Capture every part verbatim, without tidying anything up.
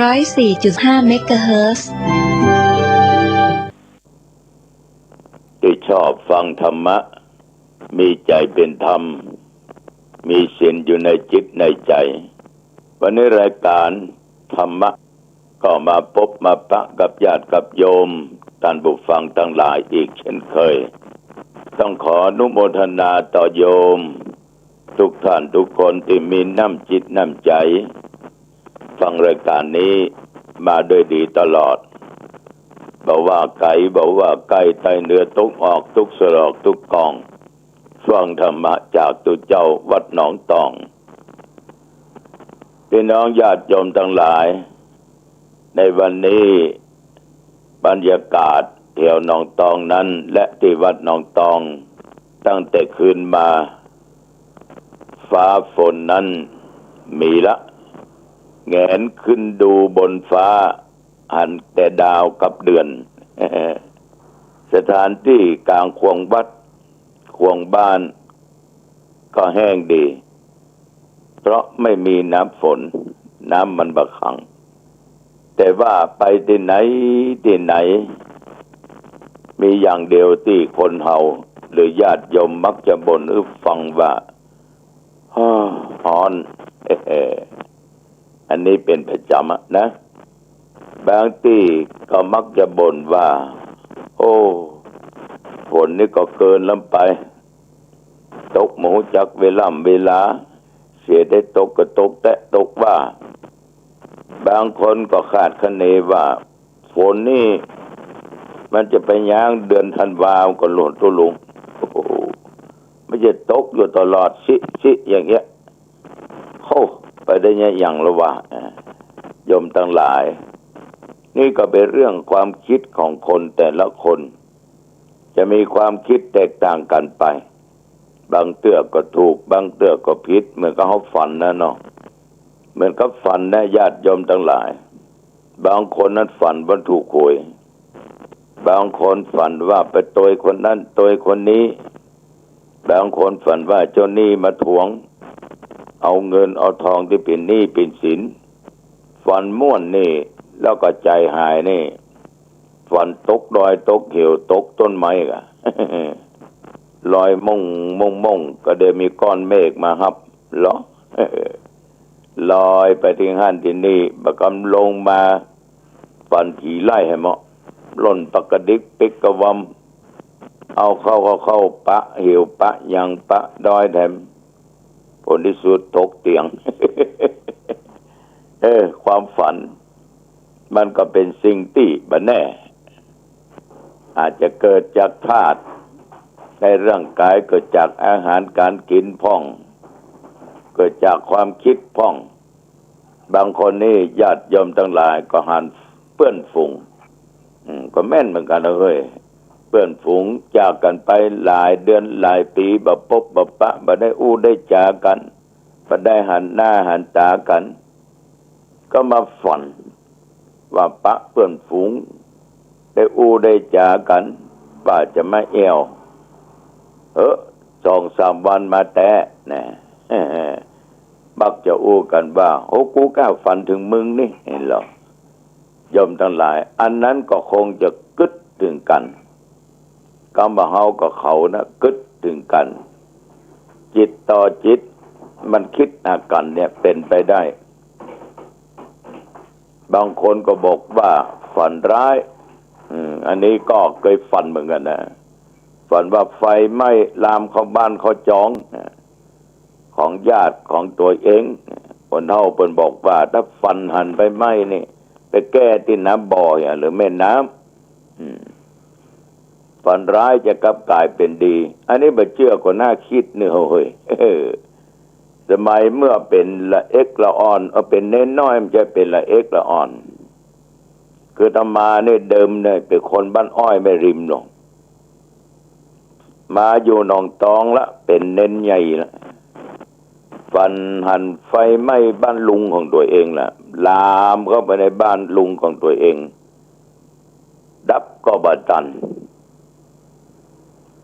ร้อยสี่จุดห้าเมกะเฮิรตซ์ ที่ชอบฟังธรรมะ มีใจ๋เป๋นธรรม มีศีลอยู่ในจิตในใจ๋ วันนี้รายก๋านธรรมะ ก็มาปบมาปะกับญาติกับโยมต้านผู้ฟังตังหลายอีกเช่นเคย ต้องขออนุโมทนาต่อโยม ทุกท่านทุกคนตี้มีน้ำจิตน้ำใจ๋ ฟังรายก๋านนี้มาด้วยดีตลอด บ่ว่าไก๋บ่ว่าใก้ ใต้เหนือตกออก ทุกซอกทุกก่อง ฟังธรรมะจากตุ๊เจ้าวัดหนองตอง พี่น้องญาติโยมตังหลาย ในวันนี้บรรยากาศแถวหนองตองนั้น และตี้วัดหนองตอง ตั้งแต่คืนมา ฟ้าฝนนั้นมีละ แหงนขึ้นดูบนฟ้า หันแต่ดาวกับเดือน สถานตี้ก๋างขวงวัด ขวงบ้าน ก็แห้งดี เพราะไม่มีน้ำฝน น้ำมันบ่ขัง แต่ว่าไปตี้ไหนตี้ไหน มีอย่างเดียวตี้คนเฮาหรือญาติโยมมักจะบ่นหื้อฟังว่า ฮ้อ ฮ้อน อันนี้เป๋นประจ๋ำอะนะ บางตี้ก็มักจะบ่นว่า โอ้ ฝนนี่ก็เกินล้ำไป ตกบ่ฮู้จักเวล่ำเวลา เสียได้ตกก็ตกแต๊ตกว่า บางคนก็คาดคะเนว่า ฝนนี่มันจะไปยั้งเดือนธันวาก็โลดตุ๊ลุง โอ้โห มันจะตกอยู่ตลอดซิซิอย่างเงี้ย โอ้ ไปได้เยียะหยังละวะ อ่า โยมตังหลาย นี่ก็เป๋นเรื่องความกึ๊ดของคนแต่ละคน จะมีความกึ๊ดแตกต่างกั๋นไป บางเตื้อก็ถูก บางเตื้อก็ผิด เหมือนกับเฮาฝันนะเนาะ เหมือนกับฝันนะญาติโยมตังหลาย บางคนนั้นฝันว่าถูกหวย บางคนฝันว่าไปตวยคนนั้นตวยคนนี้ บางคนฝันว่าเจ้าหนี้มาทวง เอาเงินเอาทองตี้เป๋นหนี้เป๋นสิน ฝันม่วนนี่ แล้วก็ใจ๋หายนี่ ฝันตกดอยตกเหวตกต้นไม้กะ ลอยม่งม่งม่ง ก็เดี๋ยวมีก้อนเมฆมาฮับเหรอ ลอยไปตี้หั้นตี้นี่ บ่ากำลงมา ฝันผีไล่แหมะ ล่นปะกระดิกปิ๊กกระวำ เอาเข้าก็เข้าปะเหวปะหยังปะดอยแถม ผลตี้สุดตกเตียง เออ ความฝัน มันก็เป๋นสิ่งตี้บ่แน่ อาจจะเกิดจากธาตุในร่างก๋าย เกิดจากอาหารก๋านกิ๋นพ่อง เกิดจากความกึ๊ดพ่อง บางคนนี่ญาติโยมตังหลายก็หันเปื้อนฝูง อืม ก็แม่นเหมือนกั๋นนะเฮ้ย เปื้อนฝูงจากกั๋นไปหลายเดือนหลายปี๋ บ่ปบบ่ปะ บ่ได้อู้ได้จ๋ากั๋น บ่ได้หันหน้าหันต๋ากั๋น ก็มาฝันว่าปะเปื้อนฝูง ได้อู้ได้จ๋ากั๋น ว่าจะมาแอ่ว เออ สองสามวันมาแต๊ นะ มักจะอู้กั๋นว่า โอ้ กูก้าฝันเถิงมึงนี่ หันเหรอ โยมตังหลาย อันนั้นก็คงจะกึ๊ดเถิงกั๋น กำว่าเฮากับเขานะ กึ๊ดเถิงกั๋น จิตต่อจิต มันกึ๊ดหากั๋นเนี่ย เป๋นไปได้ บางคนก็บอกว่าฝันร้าย อืม อันนี้ก็เกยฝันเหมือนกั๋นนะ ฝันว่าไฟไหม้ลามเข้าบ้านเข้าจอง ของญาติของตั๋วเอง คนเฒ่าเปิ้นบอกว่า ถ้าฝันหันไฟไหม้นี่ ไปแก้ตี้น้ำบ่อ หรือแม่น้ำ อืม ฝันร้ายจะกลับก๋ายเป๋นดี อันนี้บ่เจื้อก็น่ากึ๊ดเนาะเฮ้ย สมัยเมื่อเป๋นละเอ็กละอ่อน เออ เป๋นเณรน้อย บ่ใจ้เป๋นละเอ็กละอ่อน คืออาตมานี่เดิมเนี่ยเป๋นคนบ้านอ้อยแม่ริมเนาะ มาอยู่หนองตองละ เป๋นเณรใหญ่ละ ฝันหันไฟไหม้บ้านลุงของตั๋วเองละ ลามเข้าไปในบ้านลุงของตั๋วเอง ดับก็บ่ตัน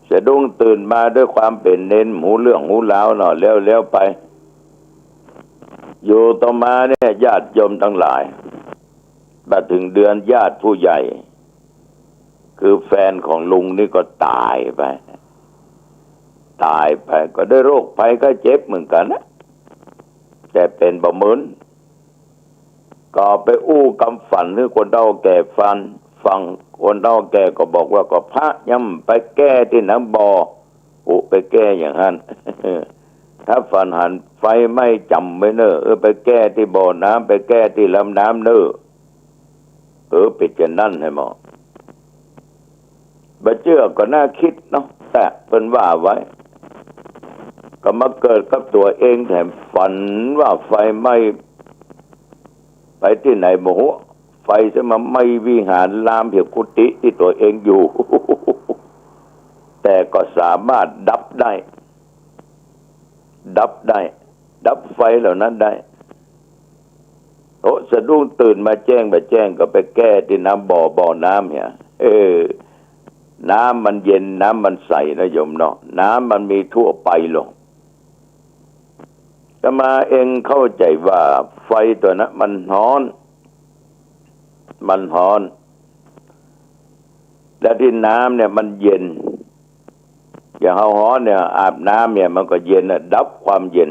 สะดุ้งตื่นมาด้วยความเป๋นเณร ฮู้เรื่องฮู้ราวเนาะ แล้วๆ ไป อยู่ต่อมาเนี่ย ญาติโยมตังหลาย มาเถิงเดือนญาติผู้ใหญ่ คือแฟนของลุงนี่ก็ต๋ายไป ต๋ายไปก็ได้โรคภัยไข้เจ็บเหมือนกั๋นนะ แต่เป๋นบ่เหมิน ก็ไปอู้กำฝันหื้อคนเฒ่าแก่ฟัง ฟัง คนเฒ่าแก่ก็บอกว่า ก็พระยังไปแก้ตี้หนองบ่อ อุ ไปแก้อย่างหั้น ถ้าฝันหันไฟไหม้จ๋ำไว้เน่อ เออ ไปแก้ตี้บ่อน้ำ ไปแก้ตี้ลำน้ำเน่อ เออ เป๋นจะนั้นใช่หมอ บ่เจื้อก็น่าคิดเนาะ แต่เปิ้นว่าไว้ ก็มาเกิดกับตั๋วเองแถมฝันว่าไฟไหม้ ไปตี้ไหนบ่ฮู้ ไฟจะมาไหม้วิหารลามเหียกุฏิตี้ตั๋วเองอยู่ แต่ก็สามารถดับได้ ดับได้ ดับไฟเหล่านั้นได้ โอ้ สะดุ้งตื่นมาแจ้งบ่แจ้งก็ไปแก้ตี้หนองบ่อ บ่อน้ำเหีย เออ น้ำมันเย็น น้ำมันใสนะโยมเนาะ น้ำมันมีทั่วไปหรอก อาตมาเองเข้าใจ๋ว่าไฟตั๋วนั้นมันฮ้อน มันฮ้อน และตี้น้ำเนี่ยมันเย็น อย่างเฮาฮ้อนเนี่ย อาบน้ำเนี่ยมันก็เย็นน่ะ ดับความเย็น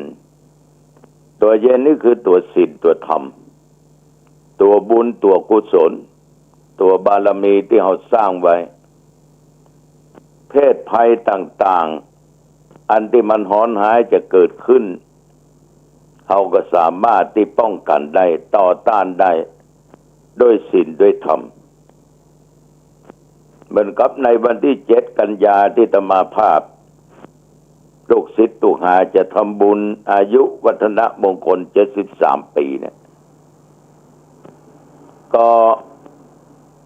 ตั๋วเย็นนี่คือตั๋วศีล ตั๋วธรรม ตั๋วบุญ ตั๋วกุศล ตั๋วบารมีตี้เฮาสร้างไว้ เพศภัยต่างๆ อันตี้มันฮ้อนฮ้ายจะเกิดขึ้น เฮาก็สามารถตี้ป้องกั๋นได้ ต่อต้านได้ ด้วยศีลด้วยธรรม เหมือนกับในวันตี้เจ็ดกันยาตี้อาตมาภาพ ลูกศิษย์ลูกหาจะทำบุญอายุวัฒนมงคลเจ็ดสิบสามปี๋เนี่ย ก็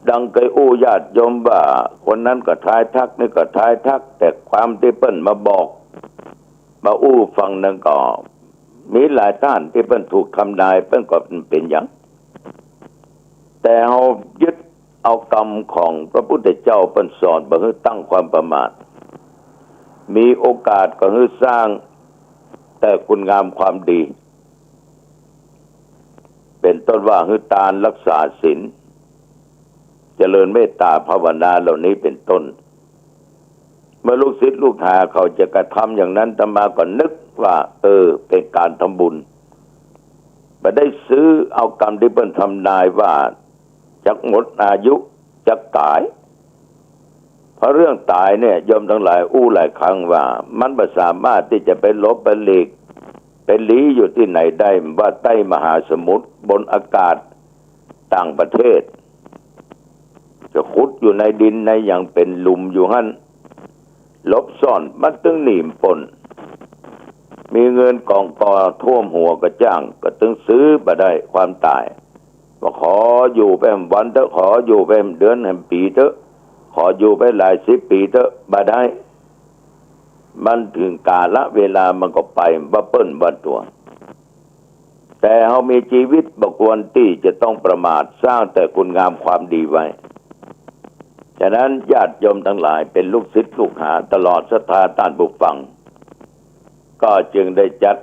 ดังเกยอู้ญาติโยมว่า คนนั้นก็ทายทัก นี่ก็ทายทัก แต่ความตี้เปิ้นมาบอก มาอู้ฟังนั้นก็มีหลายต้านตี้เปิ้นถูกทำนาย เปิ้นก็เป๋นหยัง แต่เฮายึดเอากำของพระพุทธเจ้าเปิ้นสอนบ่หื้อตั้งความประมาท มีโอกาสก็หื้อสร้างแต่คุณงามความดี เป๋นต้นว่าหื้อตาน รักษาศีล เจริญเมตตาภาวนาเหล่านี้เป๋นต้น เมื่อลูกศิษย์ลูกหาเขาจะกระทำอย่างนั้น อาตมาก็นึกว่า เออ เป๋นก๋านทำบุญ บ่ได้ซื้อเอากำตี้เปิ้นทำนายว่าจักหมดอายุ จักต๋าย เพราะเรื่องต๋ายเนี่ย โยมตังหลายอู้หลายครั้งว่า มันบ่สามารถตี้จะไปหลบไปหลีก ไปลี้อยู่ตี้ไหนได้ ว่าใต้มหาสมุทร บนอากาศ ต่างประเทศ จะขุดอยู่ในดินในหยังเป๋นหลุมอยู่หั้น หลบซ่อน มันตึงหนีบ่ป๊น มีเงินกองก่อท่วมหัวก็จ้าง ก็ตึงซื้อบ่ได้ความต๋าย ว่าขออยู่ไปแหมวันเต๊อะ ขออยู่ไปแหมเดือนแหมปี๋เต๊อะ ขออยู่ไปหลายสิบปี๋เต๊อะ บ่ได้ มันเถิงกาละเวลามันก็ไป บ่เปิ้นบ่ตั๋ว แต่เฮามีจีวิตบ่ควรตี้จะต้องประมาท สร้างแต่คุณงามความดีไว้ ฉะนั้นญาติโยมตังหลายเป๋นลูกศิษย์ลูกหาตลอดศรัทธาต้านผู้ฟัง ก็จึงได้จัด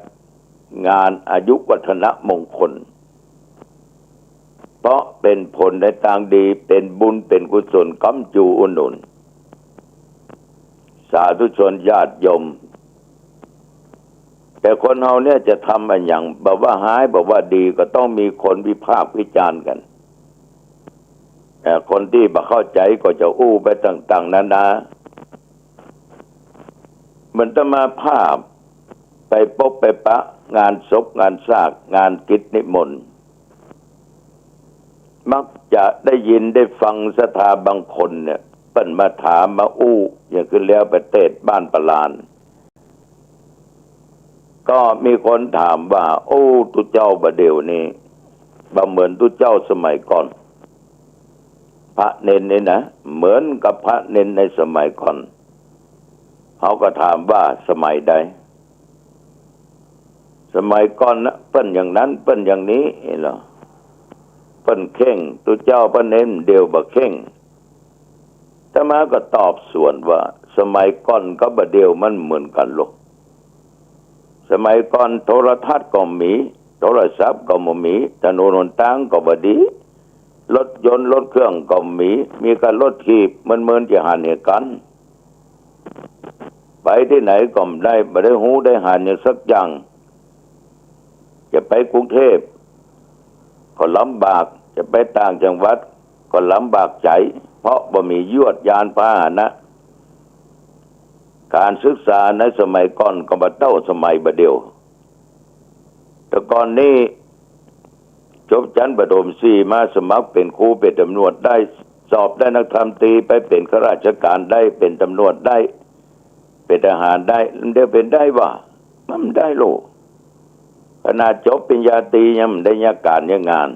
งานอายุวัฒนมงคล เพราะเป๋นผลในตางดี เป๋นบุญเป๋นกุศล ก๋ำจูอุดหนุน สาธุชนญาติโยม แต่คนเฮาเนี่ยจะทำอะหยัง บ่ว่าฮ้ายบ่ว่าดี ก็ต้องมีคนวิพากษ์วิจารณ์กั๋น เอ่อ คนตี้บ่เข้าใจ๋ก็จะอู้ไปต่างๆ นานา เหมือนอาตมาภาพไปปบไปปะงานศพงานซาก งานกิจนิมนต์ มักจะได้ยินได้ฟังศรัทธาบางคนเนี่ย เปิ้นมาถามมาอู้ อย่างคืนแล้วไปเตศน์บ้านปะลาน ก็มีคนถามว่า โอ้ ตุ๊เจ้าบ่าเดี่ยวนี้ บ่เหมือนตุ๊เจ้าสมัยก่อน พระเณรนี่นะ เหมือนกับพระเณรในสมัยก่อน เขาก็ถามว่าสมัยใด สมัยก่อนนะ เปิ้นอย่างนั้น เปิ้นอย่างนี้ เห็นเหรอ เปิ้นเคร่ง ตุ๊เจ้าพระเณรเดี่ยวบ่เคร่ง อาตมาก็ตอบสวนว่า สมัยก่อนกับบ่าเดี่ยวมันเหมือนกั๋นหรอก สมัยก่อนโทรทัศน์ก็บ่มี โทรศัพท์ก็บ่มี ถนนหนตางก็บ่ดี รถยนต์รถเครื่องก็บ่มี มีก้าลดขีบ เมินๆ จะหันหื้อกั๋น ไปตี้ไหนก็บ่ได้ บ่ได้ฮู้ได้หันหยังสักอย่าง จะไปกรุงเทพก็ลำบาก จะไปต่างจังหวัดก็ลำบากใจ๋ เพราะบ่มียวดยานพาหนะ ก๋านศึกษาในสมัยก่อนก็บ่เต้าสมัยบ่าเดี่ยว แต่ก่อนนี้ จบจั้นประถมสี่มาสมัครเป๋นครูเป๋นต๋ำรวจได้ สอบได้นักธรรมตรี ไปเป๋นข้าราชก๋านได้ เป๋นต๋ำรวจได้ เป๋นทหารได้ เดี๋ยวเป๋นได้บ่า มันบ่ได้โลก ขนาดจบปริญญาตรียังบ่ได้เยียะก๋านเยียะงาน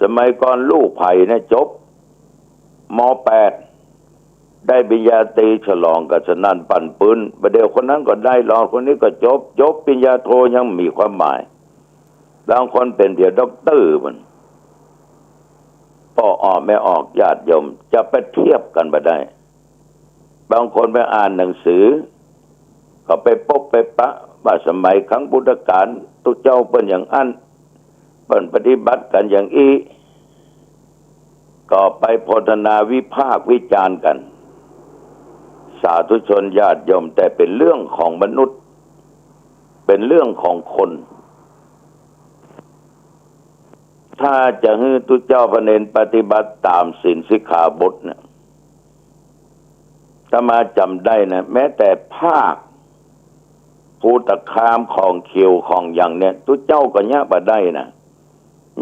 สมัยก่อนลูกใผเนี่ยจบ ม.แปด ได้ปริญญาตรีฉลองกั๋นสนั่นปั่นปื๊น บ่าเดี่ยวคนนั้นก็ได้รอง คนนี้ก็จบ จบปริญญาโทยังบ่มีความหมาย บางคนเป๋นเผียด็อกเตอร์มัน ป้อออกแม่ออก ญาติโยม จะไปเทียบกั๋นบ่ได้ บางคนไปอ่านหนังสือ ก็ไปปบไปปะว่าสมัยครั้งพุทธกาลตุ๊เจ้าเปิ้นอย่างอั้น เปิ้นปฏิบัติกั๋นอย่างอี้ ก็ไปพรรณนาวิพากษ์วิจารณ์กั๋น สาธุชนญาติโยม แต่เป๋นเรื่องของมนุษย์ เป๋นเรื่องของคน ถ้าจะหื้อตุ๊เจ้าพระเณรปฏิบัติต๋ามศีลสิกขาบทเนี่ย อาตมาจ๋ำได้นะ แม้แต่ภาคภูตคามของเขียวของหยังเนี่ย ตุ๊เจ้าก็เยียะบ่ได้นะ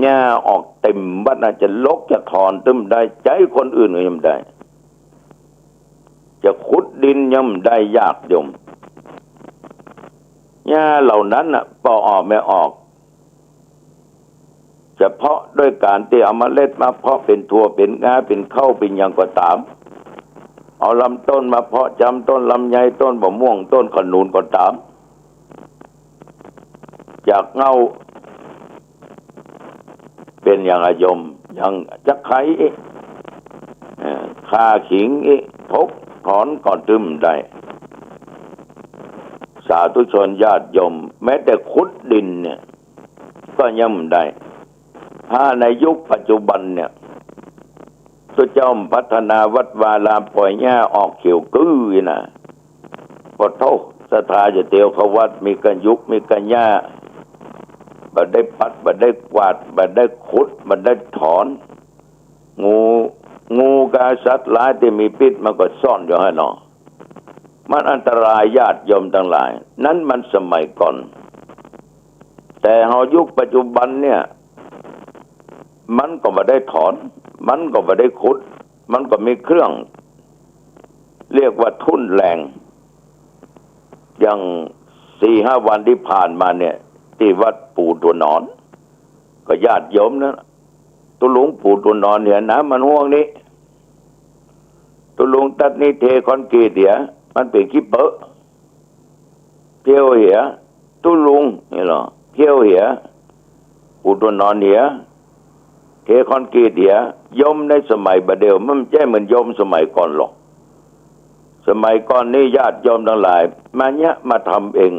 เยียะออกเต็มวัดนะ จะลกจะถอนตึงบ่ได้ ใจ๊คนอื่นก็ยังบ่ได้ จะขุดดินยังบ่ได้ ญาติโยม เยียะเหล่านั้นน่ะ ป้อออกแม่ออก เฉพาะด้วยก๋านตี้เอาเมล็ดมาเพาะเป๋นถั่วเป๋นงาเป๋นข้าวเป๋นหยังก็ต๋าม เอาลำต้นมาเพาะจำต้นลำไยต้นมะม่วงต้นขนุนก็ต๋าม จากเง้าเป๋นอย่างอะโยม อย่างจักไคร้อี้ เอ่อ ข่าขิงอี้ ถกถอนก็ตึงบ่ได้ สาธุชนญาติโยม แม้แต่ขุดดินเนี่ย ก็ยังบ่ได้ ถ้าในยุคปัจจุบันเนี่ย ตุ๊เจ้าพัฒนาวัดวาอาราม ป่อยหญ้าออกเขียวกื้อนะ ปะโธ่ ศรัทธาญาติโยมเข้าวัด มีก้ายุก มีก้าหญ้า บ่ได้ปัด บ่ได้กวาด บ่ได้ขุด บ่ได้ถอน งู งูกาสัตว์ร้ายตี้มีพิษมันก็ซ่อนอยู่หั้นเนาะ มันอันตรายญาติโยมตังหลาย นั้นมันสมัยก่อน แต่เฮายุคปัจจุบันเนี่ย มันก็บ่ได้ถอน มันก็บ่ได้ขุด มันก็มีเครื่อง เรียกว่าทุ่นแรง อย่างสี่ห้าวันตี้ผ่านมาเนี่ย ตี้วัดปู่ตั๋วนอน ก็ญาติโยมนะ ตุ๊ลุงปู่ตั๋วนอนเหีย น้ำมันห้วงนี้ ตุ๊ลุงตั๊ดนี้เทคอนกรีตเหีย มันเป๋นขี้เปอะ เพี้ยวเหีย ตุ๊ลุง นี่เหรอ เพี้ยวเหีย ปู่ตั๋วนอนเหีย เทคอนกรีตเหีย โยมในสมัยบ่าเดี่ยวมันบ่ใจ้เหมือนโยมสมัยก่อนหรอก สมัยก่อนนี่ญาติโยมตังหลาย มาเยียะมาทำเอง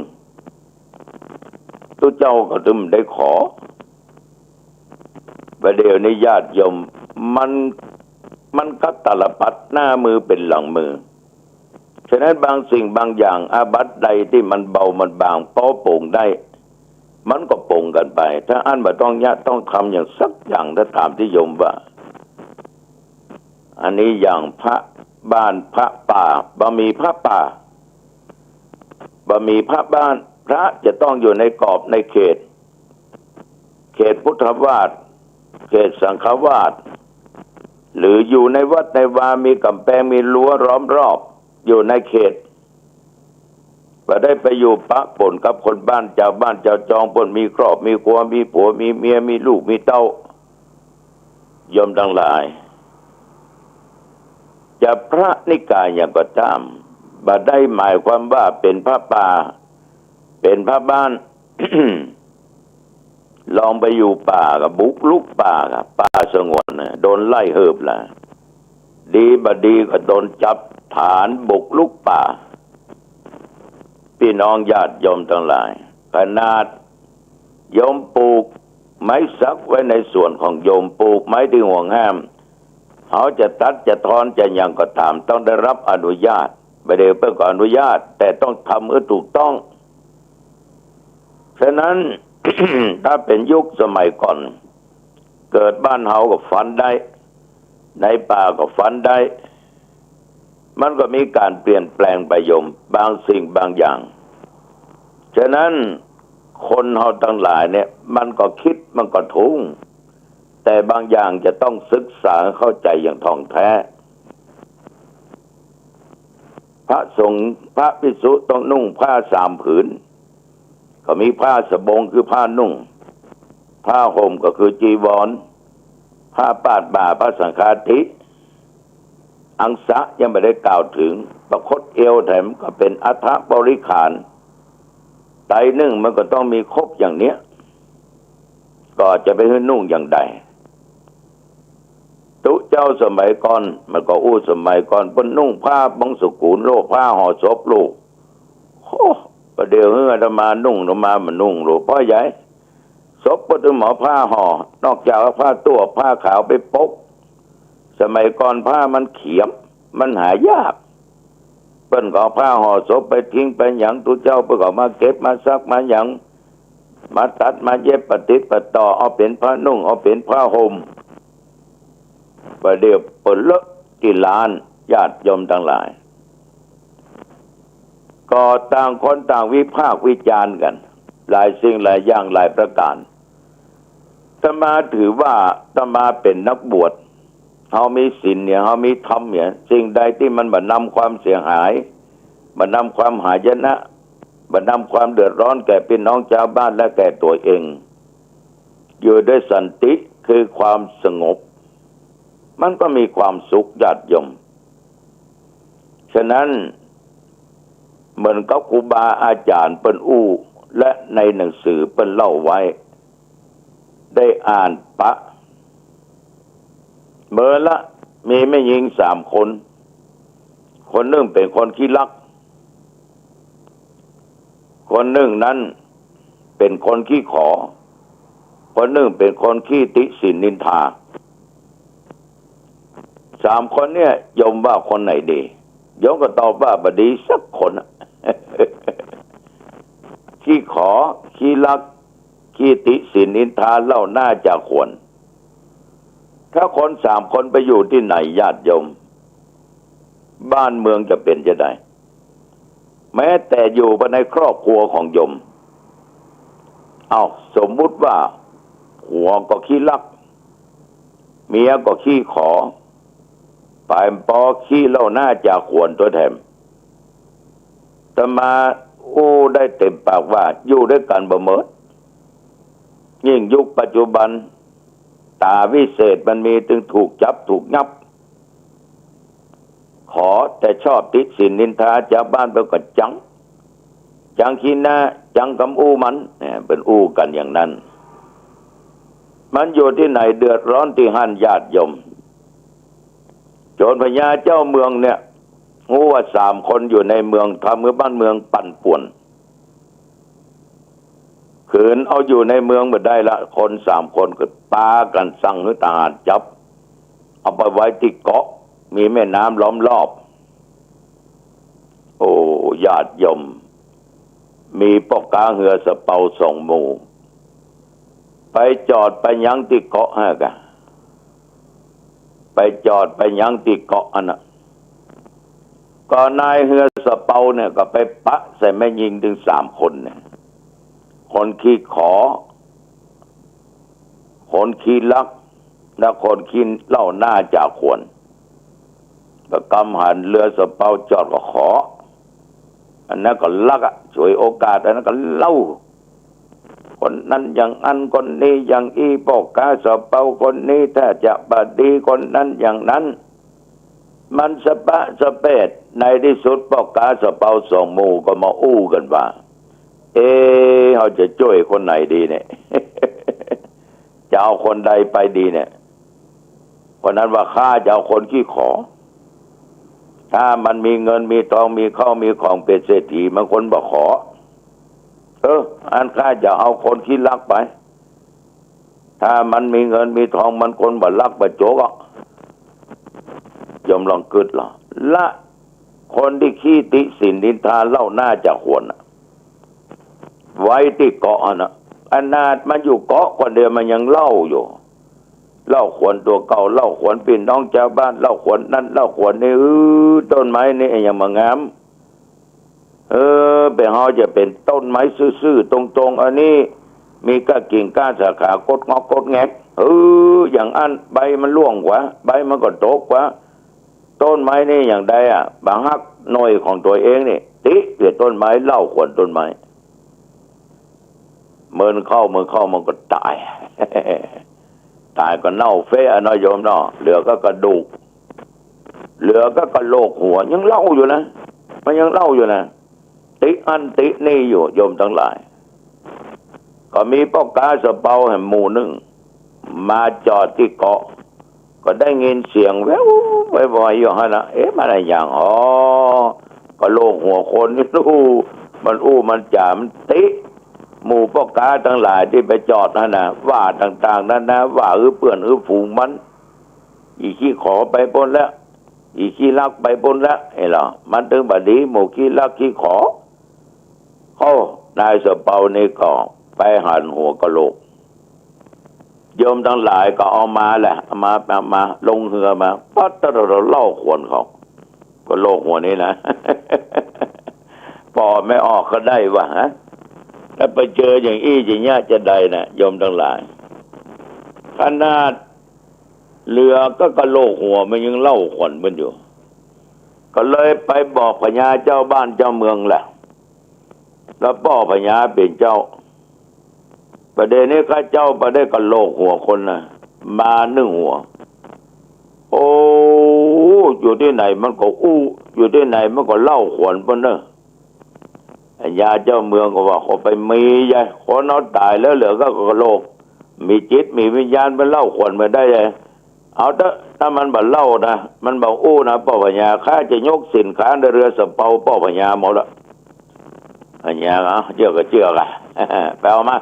ตุ๊เจ้าก็ตึงบ่ได้ขอ บ่าเดี่ยวนี้ญาติโยม มัน มันกั๊กตาลปัตรหน้ามือเป๋นหลังมือ ฉะนั้นบางสิ่งบางอย่าง อาบัติใดตี้มันเบามันบาง ปอป๋งได้ มันก็ป๋งกั๋นไป ถ้าอั้นบ่ต้องเยียะต้องทำอย่างสักอย่าง ถ้าต๋ามตี้โยมว่า อันนี้อย่างพระบ้านพระป่า บ่มีพระป่า บ่มีพระบ้าน พระจะต้องอยู่ในกรอบในเขต เขตพุทธวาส เขตสังฆวาส หรืออยู่ในวัดในวา มีก๋ำแปง มีรั้วล้อมรอบ อยู่ในเขต บ่ได้ไปอยู่ปะปนกับคนบ้าน จาวบ้านจาวจอง เปิ้นมีครอบมีครัว มีผัวมีเมีย มีลูกมีเต้า โยมตังหลาย จะพระนิกายหยังก็ต๋าม บ่ได้หมายความว่าเป๋นพระป่า เป๋นพระบ้าน ลองไปอยู่ป่าก็บุกรุกป่าครับ ป่าสงวนน่ะ โดนไล่เหิบละ ดีบ่ดีก็โดนจับฐานบุกรุกป่า ปี้น้องญาติโยมตังหลาย ขนาดโยมปลูก ไม้สักไว้ในสวนของโยม ปลูกไม้ตี้ห่วงห้าม เฮาจะตัดจะทอนจะหยังก็ต๋าม ต้องได้ฮับอนุญาต บ่าเดี่ยวเปิ้นก็อนุญาต แต่ต้องทำหื้อถูกต้อง ฉะนั้น ถ้าเป๋นยุคสมัยก่อน เกิดบ้านเฮาก็ฟันได้ ในป่าก็ฟันได้ มันก็มีก๋านเปลี่ยนแปลงไปโยม บางสิ่งบางอย่าง ฉะนั้นคนเฮาตังหลายเนี่ย มันก็กึ๊ด มันก็ทุ้ง แต่บางอย่างจะต้องศึกษาเข้าใจ๋อย่างถ่องแต๊ พระสงฆ์ พระภิกษุต้องนุ่งผ้าสามผืน ก็มีผ้าสบงคือผ้านุ่ง ผ้าห่มก็คือจีวร ผ้าปาดบ่า พระสังฆาทิ อังสะยังบ่ได้กล่าวเถิง ประคตเอวแถมก็เป๋นอัฐบริขาร ไตรนึ่งมันก็ต้องมีครบอย่างเนี้ย ก็จะไปหื้อนุ่งอย่างใด ตุ๊เจ้าสมัยก่อน มันก็อู้สมัยก่อน เปิ้นนุ่งผ้าบางสุกุลโลก ผ้าห่อศพโลก โอ้ บ่าเดี่ยวหื้ออาตมานุ่ง อาตมาบ่นุ่งโลก เพราะใหญ่ ศพก็ต้องหมอผ้าห่อ นอกจากว่าผ้าตั้วผ้าขาวไปปก สมัยก่อนผ้ามันเขียม มันหายาก เปิ้นก็เอาผ้าห่อศพไปทิ้งไปหยัง ตุ๊เจ้าเปิ้นก็มาเก็บมาซักมาหยัง มาตัดมาเย็บประติดประต่อ เอาเป๋นผ้านุ่ง เอาเป๋นผ้าห่ม บ่าเดี่ยวเปิ้นเลอะตี้ลาน ญาติโยมตังหลาย ก็ต่างคนต่างวิพากษ์วิจารณ์กั๋น หลายสิ่งหลายอย่างหลายประก๋าน อาตมาถือว่าอาตมาเป๋นนักบวช เฮามีศีลเนี่ย เฮามีธรรมเนี่ย สิ่งใดตี้มันบ่นำความเสียหาย บ่นำความหายนะ บ่นำความเดือดร้อนแก่ปี้น้องจาวบ้านและแก่ตั๋วเอง อยู่ด้วยสันติคือความสงบ มันก็มีความสุขญาติโยม ฉะนั้นเหมือนกับครูบาอาจ๋ารย์เปิ้นอู้ และในหนังสือเปิ้นเล่าไว้ ได้อ่านปะ เมื่อละมีแม่ญิงสามคน คนนึ่งเป๋นคนขี้ลัก คนนึ่งนั้นเป๋นคนขี้ขอ คนนึ่งเป๋นคนขี้ติฉิ่นนินทา สามคนเนี่ยโยมว่าคนไหนดี โยมก็ตอบว่าบ่ดีสักคนอะ ขี้ขอ ขี้ลัก ขี้ติฉิ่นนินทาเล่าหน้าจ่าข่วน ถ้าคนสามคนไปอยู่ตี้ไหนญาติโยม บ้านเมืองจะเป๋นจะใด แม้แต่อยู่ภายในครอบครัวของโยม เอ้า สมมุติว่าผัวก็ขี้ลัก เมียก็ขี้ขอ ป๋ายปอขี้เล่าหน้าจ่าข่วนตั๋วแถม อาตมาอู้ได้เต๋มปากว่าอยู่ด้วยกั๋นบ่เมิด ยิ่งยุคปัจจุบัน ต๋าวิเศษมันมี ตึงถูกจับถูกงับ ขอแต่ชอบติฉิ่นนินทาจาวบ้านเปิ้นก็จัง จังขี้หน้า จังกำอู้มัน เนี่ย เปิ้นอู้กั๋นอย่างนั้น มันอยู่ตี้ไหนเดือดร้อนตี้หั้นญาติโยม โจรพญาเจ้าเมืองเนี่ย ฮู้ว่าสามคนอยู่ในเมือง ทำหื้อบ้านเมืองปั่นป่วน ขืนเอาอยู่ในเมืองบ่ได้ละ คนสามคนก็ปากั๋นสั่งหื้อทหารจับ เอาไปไว้ตี้เกาะ มีแม่น้ำล้อมรอบ โอ้ ญาติโยม มีป้อก๊าเฮือสะเปาสองหมู่ ไปจอดไปยั้งตี้เกาะหั้นกะ ไปจอดไปยั้งตี้เกาะอันน่ะ ก็นายเฮือสะเปาเนี่ยก็ไปปะใส่แม่ญิงตึงสามคนเนี่ย คนขี้ขอ คนขี้ลัก และคนขี้เล่าหน้าจ่าข่วน ก็กำหันเฮือสะเปาจอดก็ขอ อันนั้นก็ลักอะ ฉวยโอกาส อันนั้นก็เล่า คนนั้นอย่างอั้น คนนี้อย่างอี้ ป้อก๊าสะเปาคนนี้ถ้าจะบ่ดี คนนั้นอย่างนั้น มันสะปะสะเปด ในตี้สุดป้อก๊าสะเปาสองหมู่ก็มาอู้กั๋นว่า เอ๊ะ เฮาจะจ้วยคนไหนดีเนี่ย จะเอาคนใดไปดีเนี่ย คนนั้นว่า ข้าจะเอาคนขี้ขอ ถ้ามันมีเงินมีทอง มีข้าวมีของ เป๋นเศรษฐี มันคนบ่ขอ เออ อั้นข้าจะเอาคนขี้ลักไป ถ้ามันมีเงินมีทอง มันคนบ่ลักบ่โจ๋กอะ โยมลองกึ๊ดลอ ละคนตี้ขี้ติฉิ่นนินทาเล่าหน้าจะหวนอะ ไว้ตี้เกาะหั้นนะ ขนาดมันอยู่เกาะคนเดียวมันยังเล่าอยู่ เล่าขวนตั๋วเก่า เล่าขวนปี้น้องจาวบ้าน เล่าขวนนั้นเล่าขวนนี้ เออ ต้นไม้นี่ยังบ่งาม เออ เป๋นเฮาจะเป๋นต้นไม้ซื่อๆ ตรงๆ อันนี้ มีก้ากิ่งก้าสาขากดงอกกดแงก เออ อย่างอั้นใบมันร่วงกว่า ใบมันก็ตกกว่า ต้นไม้นี่อย่างใดอะ บ่หักหน่วยของตั๋วเองนี่ ติเปียดต้นไม้ เล่าขวนต้นไม้ เมินเข้าเมินเข้ามันก็ต๋าย ต๋ายก็เน่าเฟะอะเนาะโยมเนาะ เหลือก็กระดูก เหลือก็กะโหลกหัว ยังเล่าอยู่นะ มันยังเล่าอยู่นะ ติอั้นตินี่อยู่ โยมตังหลาย ก็มีป้อก๊าสะเปาแหมหมู่นึ่ง มาจอดตี้เกาะ ก็ได้ยินเสียงแว่วๆ อยู่หั้นนะ เอ๊ะ มันอะหยัง อ๋อ กะโหลกหัวคนนี่ อู้ มันอู้มันจ๋า มันติหมู่ป้อก๊าตังหลายตี้ไปจอดหั้นนะ ว่าต่างๆ นานา ว่าอื้อเปื้อนอื้อฝูงมัน อี่ขี้ขอไปปู้นแล้ว อี่ขี้ลักไปปู้นแล้ว เห็นเหรอ มันตึงบ่ดี หมู่ขี้ลักขี้ขอ เอ้า นายสะเปานี่ก็ไปหันหัวกะโหลก โยมตังหลายก็เอามาแหละ เอามา เอามา ลงเฮือมา ปั๊ด ตะโดด เล่าขวนเขา กะโหลกหัวนี้นะ ปอไม่ออกก็ได้วะ ฮะ ถ้าไปเจออย่างอี้อย่างเงี้ยจะใดนะ โยมตังหลาย ขนาดเหลือก็กะโหลกหัวมันยังเล่าขวนมันอยู่ ก็เลยไปบอกพญาเจ้าบ้านเจ้าเมืองแหละ แล้วป้อพญาเป๋นเจ้า ประเดี๋ยวนี้ข้าเจ้าไปได้กะโหลกหัวคนนะ มานึ่งหัว โอ้ อยู่ตี้ไหนมันก็อู้ อยู่ตี้ไหนมันก็เล่าขวนปู้นเน่อ พญาเจ้าเมืองก็ว่า ก็ไปมีใหญ่ คนเฮาต๋ายแล้วเหลือก็กะโหลก มีจิตมีวิญญาณไปเล่าขวนไปได้ใหญ่ เอาเต๊อะ ถ้ามันบ่เล่านะ มันบ่อู้นะ ป้อพญา ข้าจะยกสินค้าในเฮือสะเปาป้อพญาหมดละ พญา เอา เจื้อก็เจื้อก่ะ ไปเอามา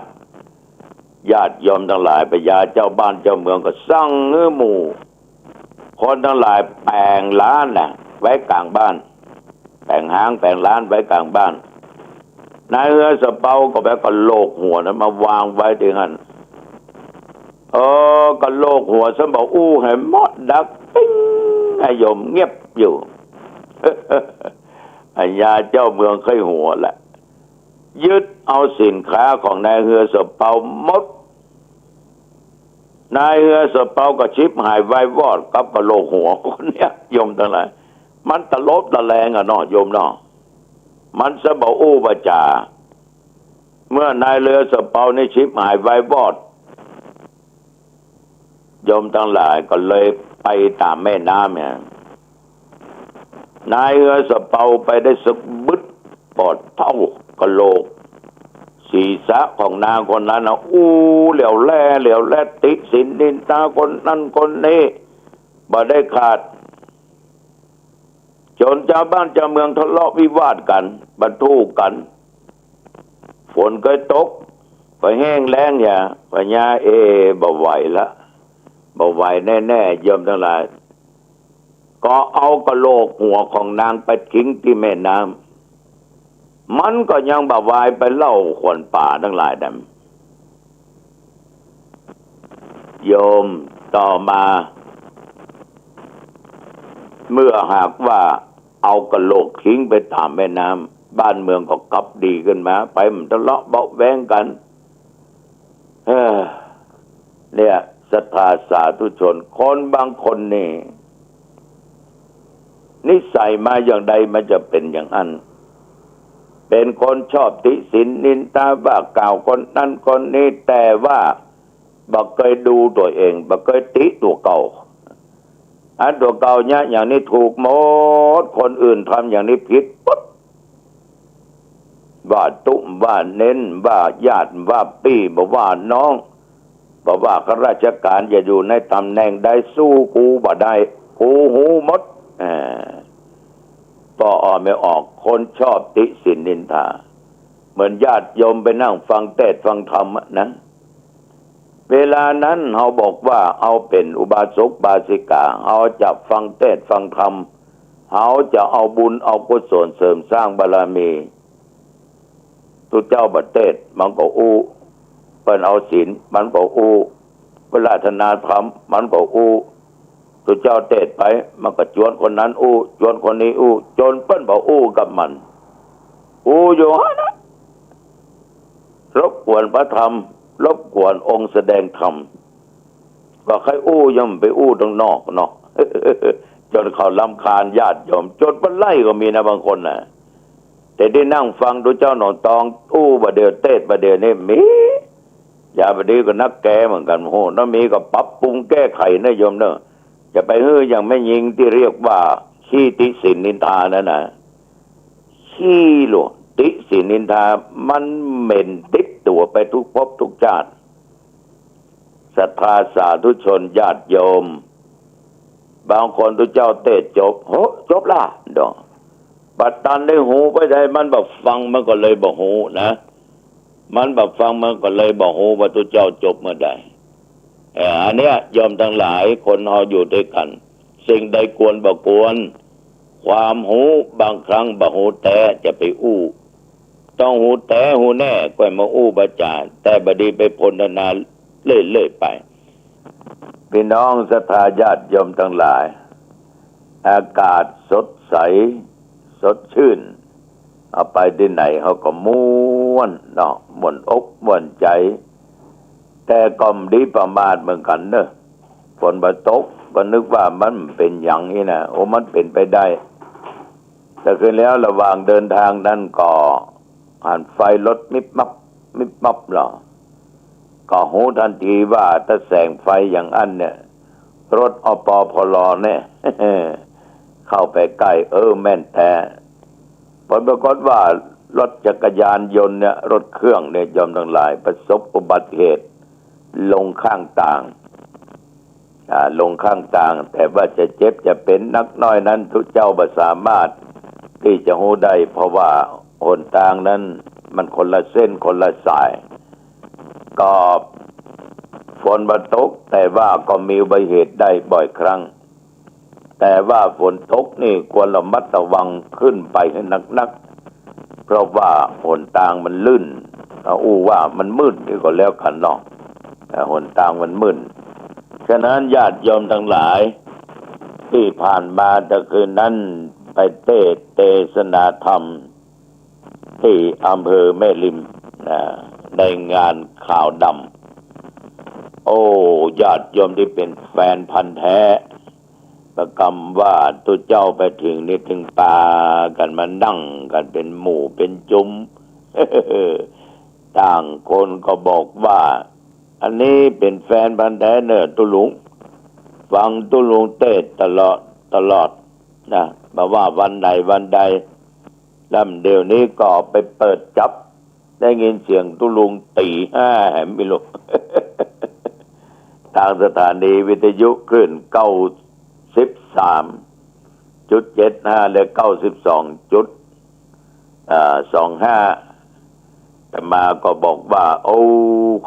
ญาติโยมตังหลาย พญาเจ้าบ้านเจ้าเมืองก็สั่งหื้อหมู่คนตังหลายแป๋งลานน่ะ ไว้ก๋างบ้าน แป๋งฮ้างแป๋งลานไว้ก๋างบ้าน นายเฮือสะเปาก็ไปเอากะโหลกหัวนั้นมาวางไว้ตี้หั้น เออ กะโหลกหัวซ้ำบ่อู้หื้อหมด ดังปิ๊ง อะโยม เงียบอยู่ พญาเจ้าเมืองค่อยหัวแหละ ยึดเอาสินค้าของนายเฮือสะเปาหมด นายเฮือสะเปาก็ฉิบหายวายวอดกับกะโหลกหัวคนเนี้ย โยมตังหลาย มันตะลบตะแลงอะเนาะ โยมเนาะ มันซ้ำบ่อู้บ่จ๋า เมื่อนายเฮือสะเปานี่ฉิบหายวายวอด โยมตังหลาย ก็เลยไปต๋ามแม่น้ำเนี่ย นายเฮือสะเปาไปได้สะบึด ปอดเต้ากะโหลก ศีรษะของนางคนนั้นนะ อู้ เหลียวแล เหลียวแล ติฉินนินทาคนนั้นคนนี้ บ่ได้ขาด จ๋นจาวบ้านจาวเมืองทะเลาะวิวาทกั๋น บ่ถูกกั๋น ฝนก็ตก ก็แห้งแล้งอย่า พญา เอ บ่ไหวละ บ่ไหวแน่ๆ โยมตังหลาย ก็เอากะโหลกหัวของนางไปทิ้งตี้แม่น้ำ มันก็ยังบ่วายไปเล่าขวนป๋าตังหลายดำ โยม ต่อมา เมื่อหากว่าเอากะโหลกทิ้งไปต๋ามแม่น้ำ บ้านเมืองก็กลับดีขึ้นมา ไปบ่ทะเลาะเบาะแว้งกั๋น เออ เนี่ย ศรัทธาสาธุชน คนบางคนนี่ นิสัยมาอย่างใดมันจะเป๋นอย่างอั้น เป๋นคนชอบติฉินนินทาว่ากล่าวคนนั้นคนนี้ แต่ว่าบ่เกยดูตั๋วเอง บ่เกยติตั๋วเก่า อันตั๋วเก่าเนี่ยอย่างนี้ถูกหมด คนอื่นทำอย่างนี้ผิดปุ๊บ ว่าตุ๊ว่าเน้น ว่าญาติ ว่าปี้ บ่ว่าน้อง บ่ว่าข้าราชก๋าน จะอยู่ในต๋ำแหน่งใด สู้กูบ่ได้ กูฮู้หมด อ่า ป้ออ่อไม่ออก คนชอบติฉินนินทา เหมือนญาติโยมไปนั่งฟังเตสน์ฟังธรรมอะนะ เวลานั้นเฮาบอกว่าเฮาเป๋นอุบาสกอุบาสิกา เฮาจะฟังเตสน์ฟังธรรม เฮาจะเอาบุญเอากุศลเสริมสร้างบารมี ตุ๊เจ้าบ่เตสน์มันก็อู้ เปิ้นเอาศีลมันก็อู้ เปิ้นอาราธนาธรรมมันก็อู้ ตุ๊เจ้าเตสน์ไป มันก็จวนคนนั้นอู้ จวนคนนี้อู้ จ๋นเปิ้นบ่อู้กับมัน อู้อยู่หั้นนะ รบกวนพระธรรม รบกวนองค์แสดงธรรม ว่าใค่อู้ย่อมไปอู้ตางนอกเนาะ จ๋นเขารำคาญญาติโยม จ๋นเปิ้นไล่ก็มีนะบางคนน่ะ แต่ตี้นั่งฟังตุ๊เจ้าหนองตองอู้บ่าเดี่ยวเตสน์บ่าเดี่ยวนี้มี อย่าบ่ดีก็นักแกเหมือนกั๋น โห ถ้ามีก็ปรับปรุงแก้ไขนะโยมเนาะ อย่าไปหื้ออย่างแม่ญิงตี้เรียกว่าขี้ติฉินนินทานั่นนะ ขี้หลวงติฉินนินทา มันเหม็นติดตั๋วไปทุกภพทุกจาติ ศรัทธาสาธุชนญาติโยม บางคนตุ๊เจ้าเตสน์จบ โห จบละดอก บ่ตันได้ฮูไปใด มันบ่ฟังมันก็เลยบ่ฮูนะ มันบ่ฟังมันก็เลยบ่ฮูว่าตุ๊เจ้าจบเมื่อใด เอ่อ อันเนี้ยโยมตังหลาย คนเฮาอยู่ตวยกั๋น สิ่งใดควรบ่ควร ความฮูบางครั้งบ่ฮูแต๊จะไปอู้ ต้องฮูแต๊ฮูแน่ก้อยมาอู้ประจา แต่บ่ดีไปพรรณนาเรื่อยๆ ไป พี่น้องศรัทธาญาติโยมตังหลาย อากาศสดใส สดชื่น เฮาไปตี้ไหนเฮาก็ม่วนเนาะ ม่วนอกม่วนใจ๋ แต่ก็บ่ดีประมาทเหมือนกั๋นเนาะ ฝนบ่ตกก็นึกว่ามันเป๋นหยังอี้นะ โอ้ มันเป๋นไปได้ แต่คืนแล้วระหว่างเดินทางนั้นก็หันไฟรถมิบมับ มิบมับลอ ก็ฮูตันทีว่าถ้าแสงไฟอย่างอั้นเนี่ย รถ อปพล แน่ เข้าไปใก้ เออ แม่นแต๊ ผลปรากฏว่ารถจักรยานยนต์เนี่ย รถเครื่องเนี่ย โยมตังหลาย ประสบอุบัติเหตุ ลงข้างตาง อ่า ลงข้างตาง แต่ว่าจะเจ็บจะเป๋นนักน้อยนั้น ตุ๊เจ้าบ่สามารถตี้จะฮูได้ เพราะว่าหนตางนั้นมันคนละเส้นคนละสาย ก็ฝนบ่ตก แต่ว่าก็มีอุบัติเหตุได้บ่อยครั้ง แต่ว่าฝนตกนี่ควรระมัดระวังขึ้นไปหื้อนักๆ เพราะว่าหนตางมันลื่น เอาอู้ว่ามันมืดนี่ก็แล้วกั๋นเนาะ อ่า หนตางมันมืด ฉะนั้นญาติโยมตังหลาย ตี้ผ่านมาตะคืนนั้นไปเตสน์เตสนาธรรม ตี้อำเภอแม่ริม นะ ในงานขาวดำ โอ้ ญาติโยมตี้เป๋นแฟนพันธุ์แท้ ประกำว่าตุ๊เจ้าไปเถิงนี่เถิงปากั๋นมานั่งกั๋นเป๋นหมู่เป๋นจุ๋ม ต่างคนก็บอกว่า อันนี้เป๋นแฟนพันธุ์แท้เน่อตุ๊ลุง ฟังตุ๊ลุงเตสน์ตลอดตลอดนะ บ่ว่าวันไหนวันใด แล้วเดี๋ยวนี้ก็ไปเปิดจั๊บ ได้ยินเสียงตุ๊ลุงตี๋ห้าแหมไม่รู้ ตางสถานีวิทยุคลื่นเก้าสิบสามจุดเจ็ดห้า และเก้าสิบสองจุด อ่า สองห้า อาตมาก็บอกว่า โอ้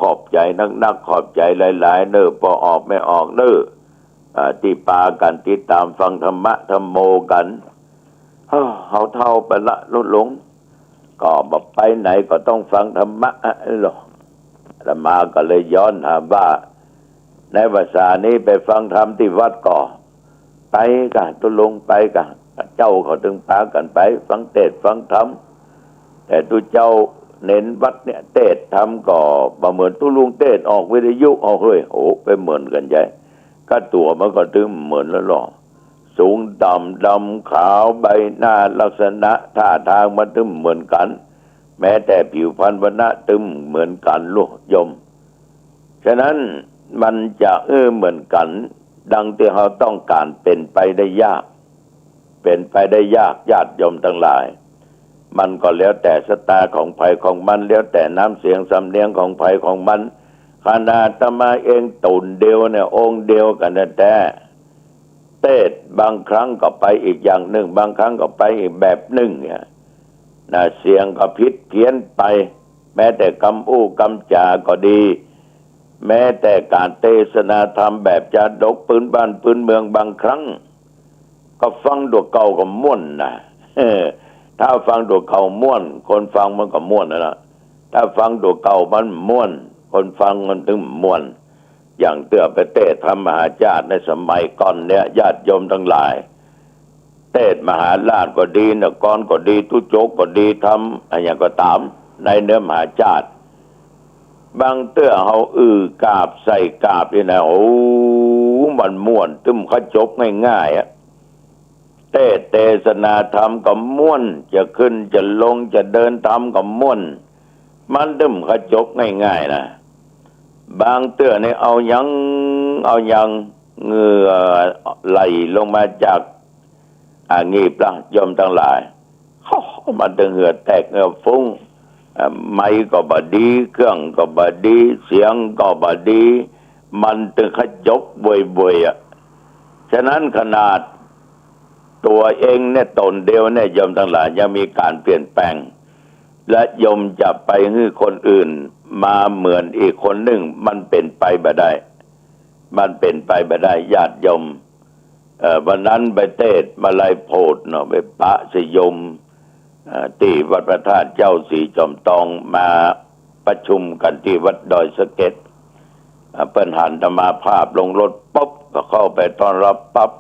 ขอบใจ๋นักๆ ขอบใจ๋หลายๆ เน่อ ป้อออกแม่ออกเน่อ อ่า ตี้ปากั๋นติดต๋ามฟังธรรมะธัมโมกั๋น เฮ้อ เฮาเฒ่าไปละลุง ก็บ่ไปไหนก็ต้องฟังธรรมะอะ เอ้อ อาตมาก็เลยย้อนถามว่า ในพรรษานี้ไปฟังธรรมตี้วัดก่อ ไปก่ะตุ๊ลุง ไปก่ะ เจ้าเขาเถิงปากั๋นไปฟังเตสน์ฟังธรรม แต่ตุ๊เจ้าเณรวัดเนี่ยเตสน์ธรรมก็บ่เหมือนตุ๊ลุงเตสน์ออกวิทยุ เอาเฮ้ย โห ไปเหมือนกั๋นใหญ่ ก้าตั๋วมันก็ตึงเหมือนแล้วลอ สูงต่ำดำขาว ใบหน้าลักษณะท่าตางมันตึงเหมือนกั๋น แม้แต่ผิวพรรณวรรณะตึงเหมือนกั๋นลอโยม ฉะนั้นมันจะหื้อเหมือนกั๋นดังตี้เฮาต้องก๋านเป๋นไปได้ยาก เป๋นไปได้ยาก ญาติโยมตังหลาย มันก็แล้วแต่ชะตาของใผของมัน แล้วแต่น้ำเสียงสำเนียงของใผของมัน ขนาดอาตมาเองตุ๊นเดียวเนี่ย องค์เดียวกั๋นแต๊ๆ เตสน์บางครั้งก็ไปอีกอย่างนึ่ง บางครั้งก็ไปอีกแบบนึ่งเนี่ยนะ เสียงก็ผิดเพี้ยนไป แม้แต่กำอู้กำจาก็ดี แม้แต่ก๋านเตสนาธรรมแบบจาดกปื๊นบ้านปื๊นเมืองบางครั้ง ก็ฟังตั๋วเก่าก็ม่วนนะ ถ้าฟังตั๋วเก่าม่วน คนฟังมันก็ม่วนนั่นละ ถ้าฟังตั๋วเก่ามันม่วน คนฟังมันตึงม่วน อย่างเตื้อไปเตสน์ธรรมมหาชาติในสมัยก่อนเนี่ย ญาติโยมตังหลาย เตสน์มหาราชก็ดี นครก็ดี ตุ๊โจกก็ดี ธรรมอะหยังก็ต๋าม ในเนื้อมหาชาติ บางเตื้อเฮาอื้อกาบใส่กาบนี่นะ โอ้ มันม่วน ตึงขะจบง่ายๆ อะ เตสน์เตสนาธรรมก็ม่วน จะขึ้นจะลงจะเดินธรรมก็ม่วน มันตึงขะจบง่ายๆ นะ บางเตื้อนี่เอาหยัง เอาหยัง เหงื่อไหลลงมาจาก อ่า งีบละ โยมตังหลาย โอ้ มันตึงเหงื่อแตกเหงื่อฟุ้ง อ่า ไมค์ก็บ่ดี เครื่องก็บ่ดี เสียงก็บ่ดี มันตึงขะจบบ่อยๆ อะ ฉะนั้นขนาดตั๋วเองเนี่ย ต๋นเดียวเนี่ย โยมตังหลาย ยังมีก๋านเปลี่ยนแปลง และโยมจะไปหื้อคนอื่นมาเหมือนอีกคนนึ่ง มันเป๋นไปบ่ได้ มันเป๋นไปบ่ได้ ญาติโยม เอ่อ วันนั้นไปเตสน์มาลัยโพธิ์เนาะ ไปปะสยม เอ่อ ตี้วัดพระธาตุเจ้าศรีจอมตอง มาประชุมกั๋นตี้วัดดอยสะเก็ด อ่า เปิ้นหันอาตมาภาพลงรถปุ๊บ ก็เข้าไปต้อนรับปั๊บ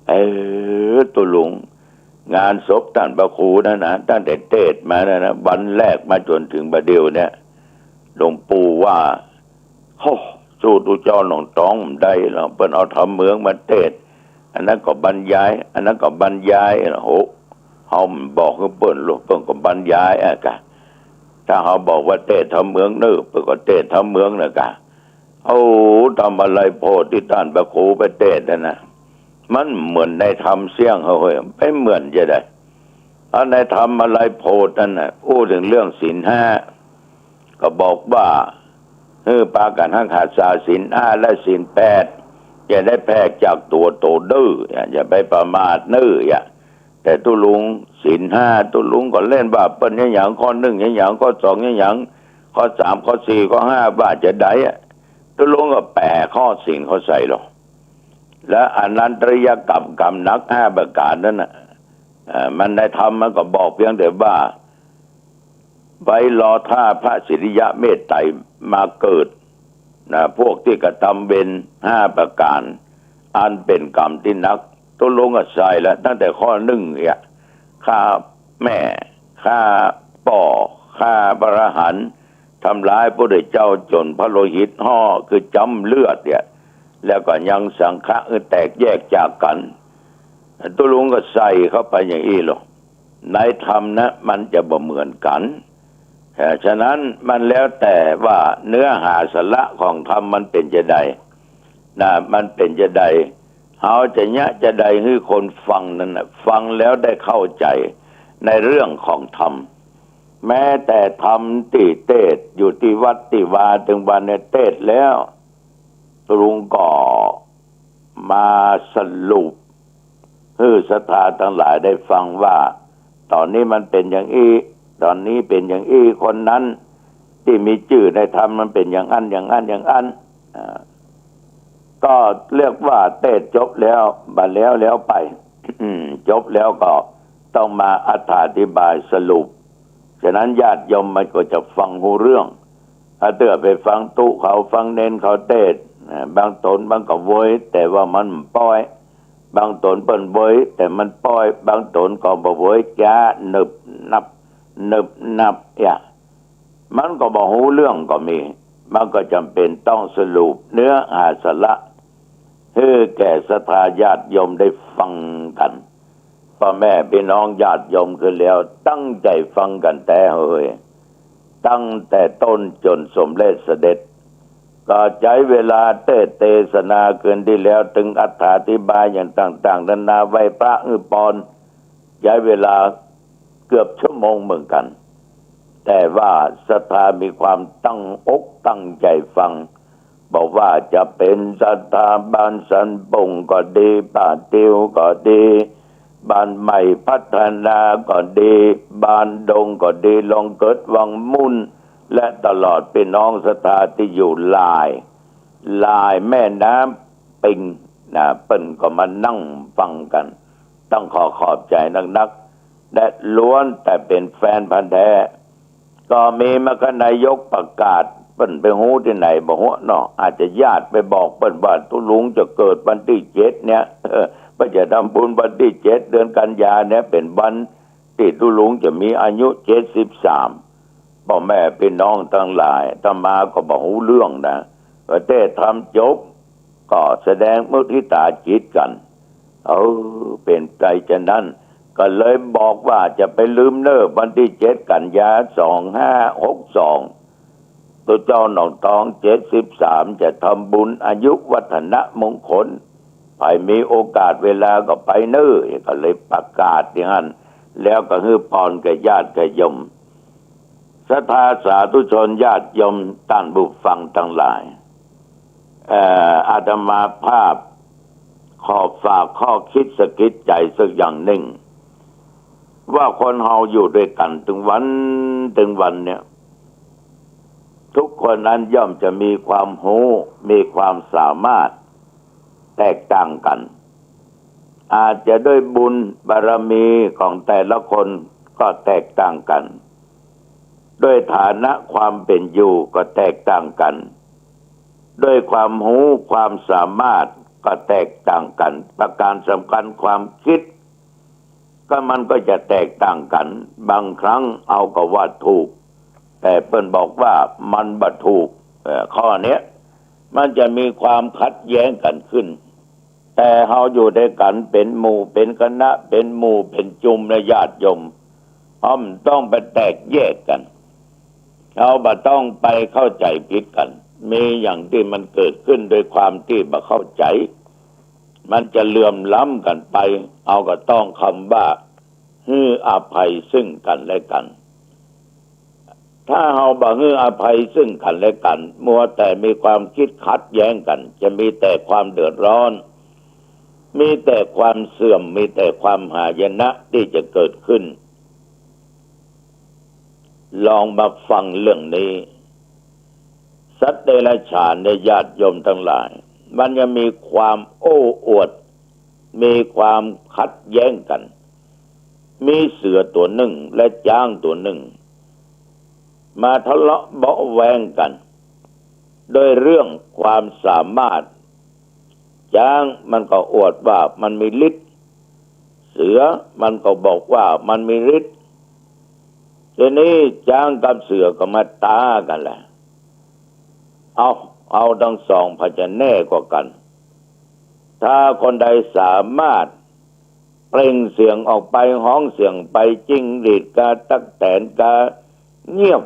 เออ ตุ๊ลุง งานศพต้านพระครูนั่นนะ ตั้งแต่เตสน์มานั่นนะ วันแรกมาจ๋นเถิงบ่าเดี่ยวเนี่ย หลวงปู่ว่า โอ้ สู้ตุ๊เจ้าหนองตองบ่ได้แล้ว เปิ้นเอาธรรมเมืองมาเตสน์ อันนั้นก็บรรยาย อันนั้นก็บรรยาย โอ้ เฮาบ่บอกหื้อเปิ้นหรอก เปิ้นก็บรรยายอะกะ ถ้าเฮาบอกว่าเตสน์ธรรมเมืองเน่อ เปิ้นก็เตสน์ธรรมเมืองน่ะกะ โอ้ ธรรมมาลัยโพธิ์ตี้ต้านพระครูไปเตสน์นั่นนะ มันเหมือนในธรรมเสี้ยงเฮ้ย ไปเหมือนจะได้ อันในธรรมมาลัยโพธิ์นั่นน่ะ อู้เถิงเรื่องศีลห้า ก็บอกว่า หื้อปากั๋นฮักษาศีลห้าและศีลแปด อย่าได้แผกจากตั๋วโตเด้อ อย่า อย่าไปประมาทเน้อ อย่า แต่ตุ๊ลุงศีลห้า ตุ๊ลุงก็เล่นว่าเปิ้นอะหยัง ข้อนึ่งอะหยัง ข้อสองอะหยัง ข้อสาม ข้อสี่ ข้อห้า ว่าจะใดอะ ตุ๊ลุงก็แปะข้อศีลเข้าใส่หรอก และอนันตริยกรรม กรรมหนักห้าประก๋านนั้นน่ะ เอ่อ มันในธรรมมันก็บอกเพียงแต่ว่า ไว้รอถ้าพระสิริยะเมตไตรมาเกิด นะ พวกตี้กระทำเวรห้าประก๋าน อันเป๋นกรรมตี้หนัก ตุ๊ลุงก็ใส่ละ ตั้งแต่ข้อนึ่งเนี่ย ฆ่าแม่ ฆ่าป้อ ฆ่าพระอรหันต์ ทำร้ายพระพุทธเจ้าจ๋นพระโลหิตห่อ คือจ้ำเลือดเนี่ย แล้วก็ยังสังฆะหื้อแตกแยกจากกั๋น ตุ๊ลุงก็ใส่เข้าไปอย่างอี้หรอก ในธรรมนะ มันจะบ่เหมือนกั๋น เอ่อ ฉะนั้นมันแล้วแต่ว่าเนื้อหาสาระของธรรมมันเป๋นจะใด นะ มันเป๋นจะใด เฮาจะเยียะจะใดหื้อคนฟังนั้นน่ะ ฟังแล้วได้เข้าใจ๋ในเรื่องของธรรม แม้แต่ธรรมตี้เตสน์อยู่ตี้วัดตี้วา เถิงวันเนี่ยเตสน์แล้ว ตุ๊ลุงก็มาสรุป หื้อศรัทธาตังหลายได้ฟังว่า ต๋อนนี้มันเป๋นอย่างอี้ ต๋อนนี้เป๋นอย่างอี้ คนนั้นตี้มีจื้อในธรรมมันเป๋นอย่างอั้น อย่างอั้น อย่างอั้น อ่า ก็เรียกว่าเตสน์จบแล้ว บ่าแล้วแล้วไป จบแล้วก็ต้องมาอรรถาธิบายสรุป ฉะนั้นญาติโยมมันก็จะฟังฮู้เรื่อง ถ้าเตื้อไปฟังตุ๊เขา ฟังเณรเขาเตสน์ อ่า บางต๋นมันก็โวย แต่ว่ามันบ่ป้อย บางต๋นเปิ้นโวย แต่มันป้อย บางต๋นก็บ่โวย จ๊า หนึบหนับ หนึบหนับ อย่า มันก็บ่ฮู้เรื่องก็มี มันก็จ๋ำเป๋นต้องสรุปเนื้อหาสาระ หื้อแก่ศรัทธาญาติโยมได้ฟังกั๋น ป้อแม่ปี้น้องญาติโยมขึ้นแล้ว ตั้งใจ๋ฟังกั๋นแต๊เฮ้ย ตั้งแต่ต้นจ๋นสมเร็จเสด็จ ก็ใจ๊เวลาเตสน์เตสนาคืนตี้แล้ว เถิงอรรถาธิบายอย่างต่างๆ นานา ไหว้พระหื้อปอน ใจ๊เวลาเกือบชั่วโมงเหมือนกั๋น แต่ว่าศรัทธามีความตั้งอกตั้งใจ๋ฟัง บ่ว่าจะเป๋นศรัทธาบ้านสันป่งก็ดี ป่าติวก็ดี บ้านใหม่พัฒนาก็ดี บ้านดงก็ดี ลงเกิดวังมุ่น และตลอดปี้น้องศรัทธาตี้อยู่ลาย ลายแม่น้ำปิงนะ เปิ้นก็มานั่งฟังกั๋น ต้องขอขอบใจ๋นักๆ และล้วนแต่เป๋นแฟนพันธุ์แท้ ก็มีมคธนายกประกาศ เปิ้นไปฮู้ตี้ไหนบ่ฮู้เนาะ อาจจะญาติไปบอกเปิ้นว่าตุ๊ลุงจะเกิดวันตี้เจ็ดเนี่ย เออ เปิ้นจะทำบุญวันตี้เจ็ดเดือนกันยาเนี่ย เป๋นวันตี้ตุ๊ลุงจะมีอายุเจ็ดสิบสาม ป้อแม่ปี้น้องตังหลาย อาตมาก็บ่ฮู้เรื่องนะ ก็เต้ทำจบ ก็แสดงมุทิตาจิตกั๋น เออ เป๋นไปจานั้น ก็เลยบอกว่าจะไปลืมเน่อวันตี้เจ็ดกันยา สองห้าหกสอง ตุ๊เจ้าหนองตองเจ็ดสิบสาม จะทำบุญอายุวัฒนมงคล ใผมีโอกาสเวลาก็ไปเน่อ ก็เลยประกาศอย่างนั้น แล้วก็หื้อปอนแก่ญาติแก่โยม ศรัทธาสาธุชนญาติโยมต้านผู้ฟังตังหลาย เอ่อ อาตมาภาพขอฝากข้อคิดสะกิดใจ๋สักอย่างนึ่ง ว่าคนเฮาอยู่ตวยกั๋นตึงวันตึงวันเนี่ย ทุกคนนั้นย่อมจะมีความฮู้ มีความสามารถแตกต่างกั๋น อาจจะด้วยบุญบารมีของแต่ละคนก็แตกต่างกั๋น ด้วยฐานะความเป๋นอยู่ก็แตกต่างกั๋น ด้วยความฮู้ความสามารถก็แตกต่างกั๋น ประการสำคัญความคิด ก็มันก็จะแตกต่างกั๋น บางครั้งเฮาก็ว่าถูก แต่เปิ้นบอกว่ามันบ่ถูก เอ่อ ข้อเนี้ย มันจะมีความขัดแย้งกั๋นขึ้น แต่เฮาอยู่ตวยกั๋นเป๋นหมู่เป๋นคณะ เป๋นหมู่เป๋นจุมและญาติโยม เฮาบ่ต้องไปแตกแยกกั๋น เฮาบ่ต้องไปเข้าใจ๋ผิดกั๋น มีอย่างตี้มันเกิดขึ้นด้วยความตี้บ่เข้าใจ๋ มันจะเหลื่อมล้ำกั๋นไป เฮาก็ต้องคำว่า หื้ออภัยซึ่งกั๋นและกั๋น ถ้าเฮาบ่หื้ออภัยซึ่งกั๋นและกั๋น มัวแต่มีความคิดขัดแย้งกั๋น จะมีแต่ความเดือดร้อน มีแต่ความเสื่อม มีแต่ความหายนะตี้จะเกิดขึ้น ลองมาฟังเรื่องนี้ สัตว์เดรัจฉานและญาติโยมตังหลาย มันยังมีความโอ้อวด มีความขัดแย้งกั๋น มีเสือตั๋วนึ่งและจ๊างตั๋วนึ่ง มาทะเลาะเบาะแว้งกั๋น ด้วยเรื่องความสามารถ จ๊างมันก็อวดว่ามันมีฤทธิ์ เสือมันก็บอกว่ามันมีฤทธิ์ ทีนี้จ๊างกับเสือก็มาต๊ากั๋นแหละ เอา เอาทั้งสองผะจะแน่กว่ากั๋น ถ้าคนใดสามารถเปล่งเสียงออกไป ฮ้องเสียงไป จิ้งหรีดกา ตั๊กแตนกา เงียบ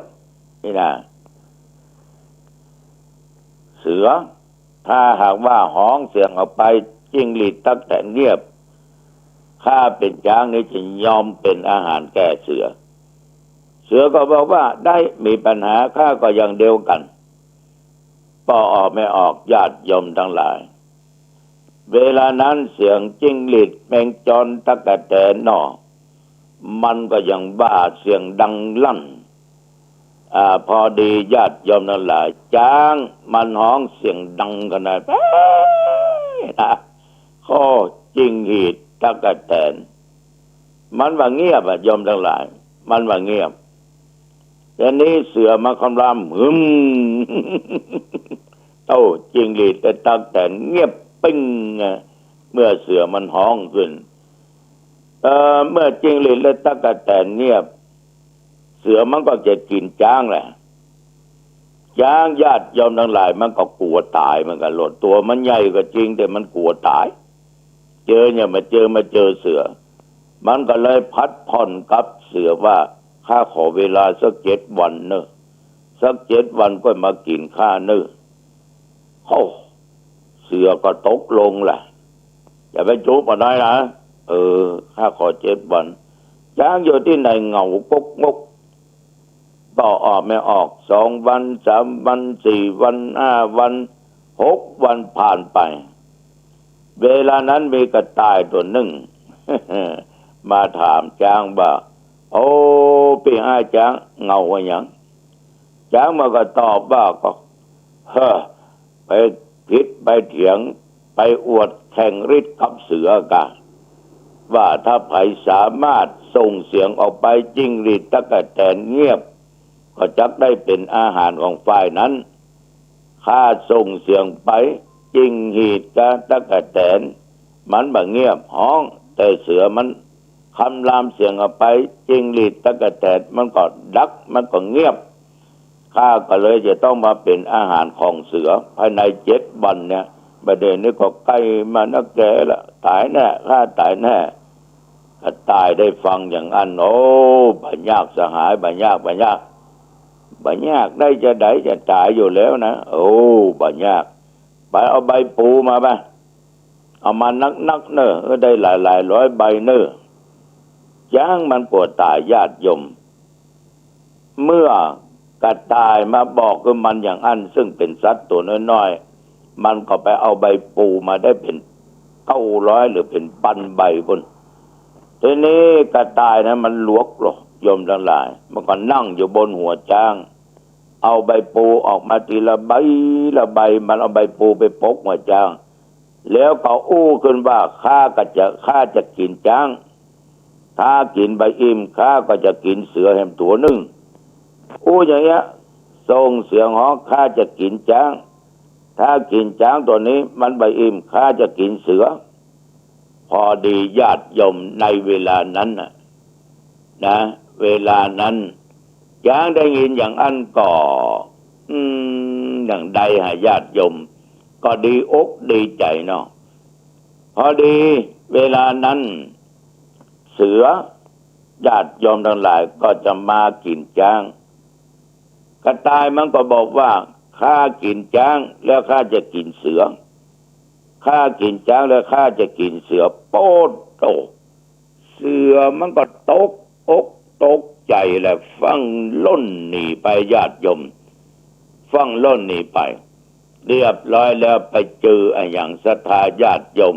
นี่นะ เสือ ถ้าหากว่าฮ้องเสียงออกไป จิ้งหรีดตั๊กแตนเงียบ ข้าเป๋นจ๊างนี้จะยอมเป๋นอาหารแก่เสือ เสือก็บอกว่า ได้ มีปัญหา ข้าก็อย่างเดียวกั๋น ป้อออกแม่ออก ญาติโยมตังหลาย เวลานั้นเสียงจิ้งหรีดแมงจอนตั๊กแตนเนาะ มันก็ยังว่าเสียงดังลั่น อ่า พอดีญาติโยมตังหลาย จ๊างมันฮ้องเสียงดังขนาด เฮ้ย นะ โอ้ จิ้งหรีดตั๊กแตน มันว่าเงียบอะ โยมตังหลาย มันว่าเงียบ ทีนี้เสือมาคำราม หึม โอ้ จิ้งหรีดและตั๊กแตนเงียบปิ้งอะ เมื่อเสือมันฮ้องขึ้น เอ่อ เมื่อจิ้งหรีดและตั๊กแตนเงียบ เสือมันก็จะกิ๋นจ๊างแหละ จ๊างญาติโยมตังหลาย มันก็กั๋วต๋ายเหมือนกั๋นโลด ตั๋วมันใหญ่ก็จริง แต่มันกั๋วต๋าย เจอเนี่ย มาเจอ มาเจอเสือ มันก็เลยผัดผ่อนกับเสือว่า ข้าขอเวลาสักเจ็ดวันเน่อ สักเจ็ดวันก็มากิ๋นข้าเน่อ โอ้ เสือก็ตกลงแหละ อย่าไปจุ๊บมันได้นะ เออ ข้าขอเจ็ดวัน จ๊างอยู่ตี้ไหนเหงากกงก ป้อออกแม่ออก สองวัน สามวัน สี่วัน ห้าวัน หกวันผ่านไป เวลานั้นมีกระต่ายตั๋วนึ่ง มาถามจ๊างว่า โอ้ ปี้อ้ายจ๊าง เหงาอะหยัง จ๊างมันก็ตอบว่า ก็ เฮ้อ ไป ผิดไปเถียง ไปอวดแข่งฤทธิ์กับเสือกั๋น ว่าถ้าใผสามารถส่งเสียงออกไป จิ้งหรีดตั๊กแตนเงียบ ก็จักได้เป๋นอาหารของฝ่ายนั้น ข้าส่งเสียงไป จิ้งหรีดกับตั๊กแตนมันบ่เงียบฮ้อง แต่เสือมันคำรามเสียงออกไป จิ้งหรีดตั๊กแตนมันก็ดับ มันก็เงียบ ข้าก็เลยจะต้องมาเป๋นอาหารของเสือภายในเจ็ดวันเนี่ย บ่าเดี่ยวนี้ก็ใก้มานักแลละ ต๋ายแน่ ข้าต๋ายแน่ กระต่ายได้ฟังอย่างอั้น โอ้ บ่ยากสหาย บ่ยาก บ่ยาก บ่ยากได้จาใด จะต๋ายอยู่แล้วนะ โอ้ บ่ยาก ไปเอาใบปูมาไป เอามานักๆ เน่อ เออ ได้หลายๆ ร้อยใบเน่อ จ๊างมันกั๋วต๋ายญาติโยม เมื่อกระต่ายมาบอกกับมันอย่างอั้น ซึ่งเป๋นสัตว์ตั๋วน้อยๆ มันก็ไปเอาใบปูมาได้เป๋นเก้าร้อยหรือเป๋นปันใบปู้น ทีนี้กระต่ายนั้นมันหลวกลอ โยมตังหลาย มันก็นั่งอยู่บนหัวจ๊าง เอาใบปูออกมาทีละใบละใบ มันเอาใบปูไปปกหัวจ๊าง แล้วก็อู้ขึ้นว่า ข้าก็จะ ข้าจะกิ๋นจ๊าง ถ้ากิ๋นบ่อิ่ม ข้าก็จะกิ๋นเสือแหมตั๋วนึ่ง อู้อย่างเนี้ย ส่งเสียงฮ้อง ข้าจะกิ๋นจ๊าง ถ้ากิ๋นจ๊างตั๋วนี้มันบ่อิ่ม ข้าจะกิ๋นเสือ พอดีญาติโยมในเวลานั้นน่ะ นะ เวลานั้น จ๊างได้ยินอย่างอั้นก็ อืม อย่างใดหาญาติโยม ก็ดีอกดีใจ๋เนาะ พอดีเวลานั้น เสือ ญาติโยมตังหลายก็จะมากิ๋นจ๊าง กระต่ายมันก็บอกว่า ข้ากิ๋นจ๊างแล้วข้าจะกิ๋นเสือ ข้ากิ๋นจ๊างแล้วข้าจะกิ๋นเสือ โป๊ดโต้ เสือมันก็ตกอกตกใจ๋แหละ ฟั่งล่นหนีไปญาติโยม ฟั่งล่นหนีไป เรียบร้อยแล้วไปเจออะหยังศรัทธาญาติโยม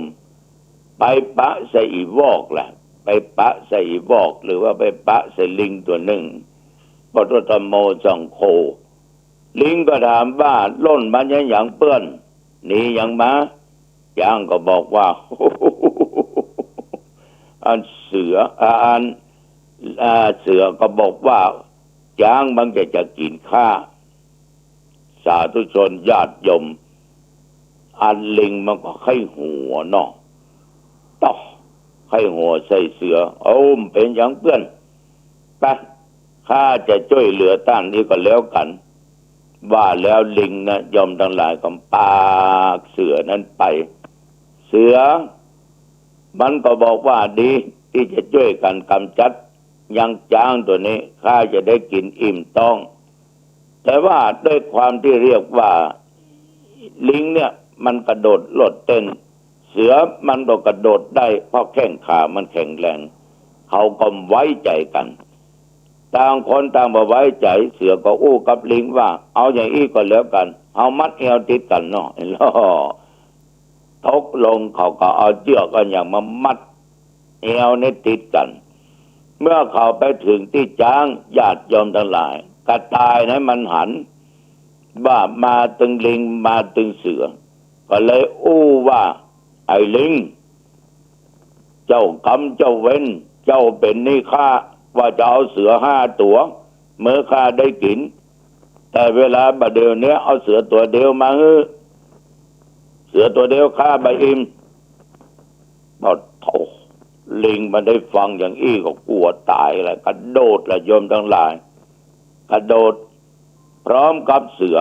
ไปปะใส่อีวอกแหละ ไปปะใส่อีวอก หรือว่าไปปะใส่ลิงตั๋วนึ่ง ปะโท ธัมโม สังโฆ ลิงก็ถามว่า ล่นมาอะหยังเปื้อน หนีหยังมา จ๊างก็บอกว่า อันเสือ อ่า อัน อ่า เสือก็บอกว่า จ๊างมันจะ จะกิ๋นข้า สาธุชนญาติโยม อันลิงมันก็ใค่หัวเนาะ ต๊อก ใค่หัวใส่เสือ โอ้ บ่เป๋นหยังเปื้อน ไป ข้าจะจ้วยเหลือต้านอี้ก็แล้วกั๋น ว่าแล้วลิงนะ โยมตังหลาย ก็ปากเสือนั้นไป เสือ มันก็บอกว่า ดีตี้จะจ้วยกั๋นก๋ำจัดยังจ๊างตั๋วนี้ ข้าจะได้กิ๋นอิ่มต๊อง แต่ว่าด้วยความตี้เรียกว่าลิงเนี่ยมันกระโดดโลดเต้น เสือมันก็กระโดดได้เพราะแข้งขามันแข็งแรง เขาก็ไว้ใจ๋กั๋น ต่างคนต่างบ่ไว้ใจ๋ เสือก็อู้กับลิงว่า เอาอย่างอี้ก็แล้วกั๋น เฮามัดเอวติดกั๋นเนาะ ตกลงเขาก็เอาเจื้อกอะหยังมามัดเอวนี้ติดกั๋น เมื่อเขาไปเถิงตี้จ๊าง ญาติโยมตังหลาย กระต่ายนั้นมันหันว่ามาตึงลิง มาตึงเสือ ก็เลยอู้ว่า ไอ้ลิง เจ้ากรรมเจ้าเวร เจ้าเป๋นหนี้ข้าว่าจะเอาเสือห้าตั๋ว เมื่อข้าได้กิ๋น แต่เวลาบ่าเดี่ยวเนี้ยเอาเสือตั๋วเดียวมาหื้อ เสือตั๋วเดียวข้าบ่อิ่ม ปะโถ ลิงมันได้ฟังอย่างอี้ก็กั๋วต๋ายแหละ กระโดดแหละโยมตังหลาย กระโดดพร้อมกับเสือ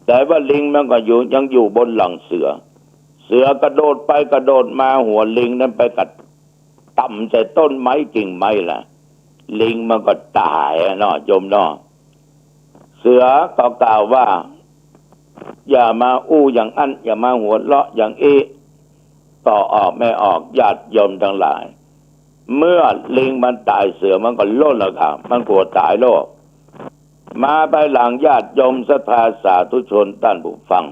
แต่ว่าลิงมันก็อยู่ ยังอยู่บนหลังเสือ เสือกระโดดไปกระโดดมา หัวลิงนั้นไปกระต่ำใส่ต้นไม้กิ่งไม้แหละ ลิงมันก็ต๋ายอะเนาะโยมเนาะ เสือก็กล่าวว่า อย่ามาอู้อย่างอั้น อย่ามาหัวเราะอย่างอี้ ก็ออกไม่ออก ญาติโยมตังหลาย เมื่อลิงมันต๋าย เสือมันก็ล่นแล้วครับ มันกั๋วต๋ายโลด มาภายหลังญาติโยมศรัทธาสาธุชนต้านผู้ฟัง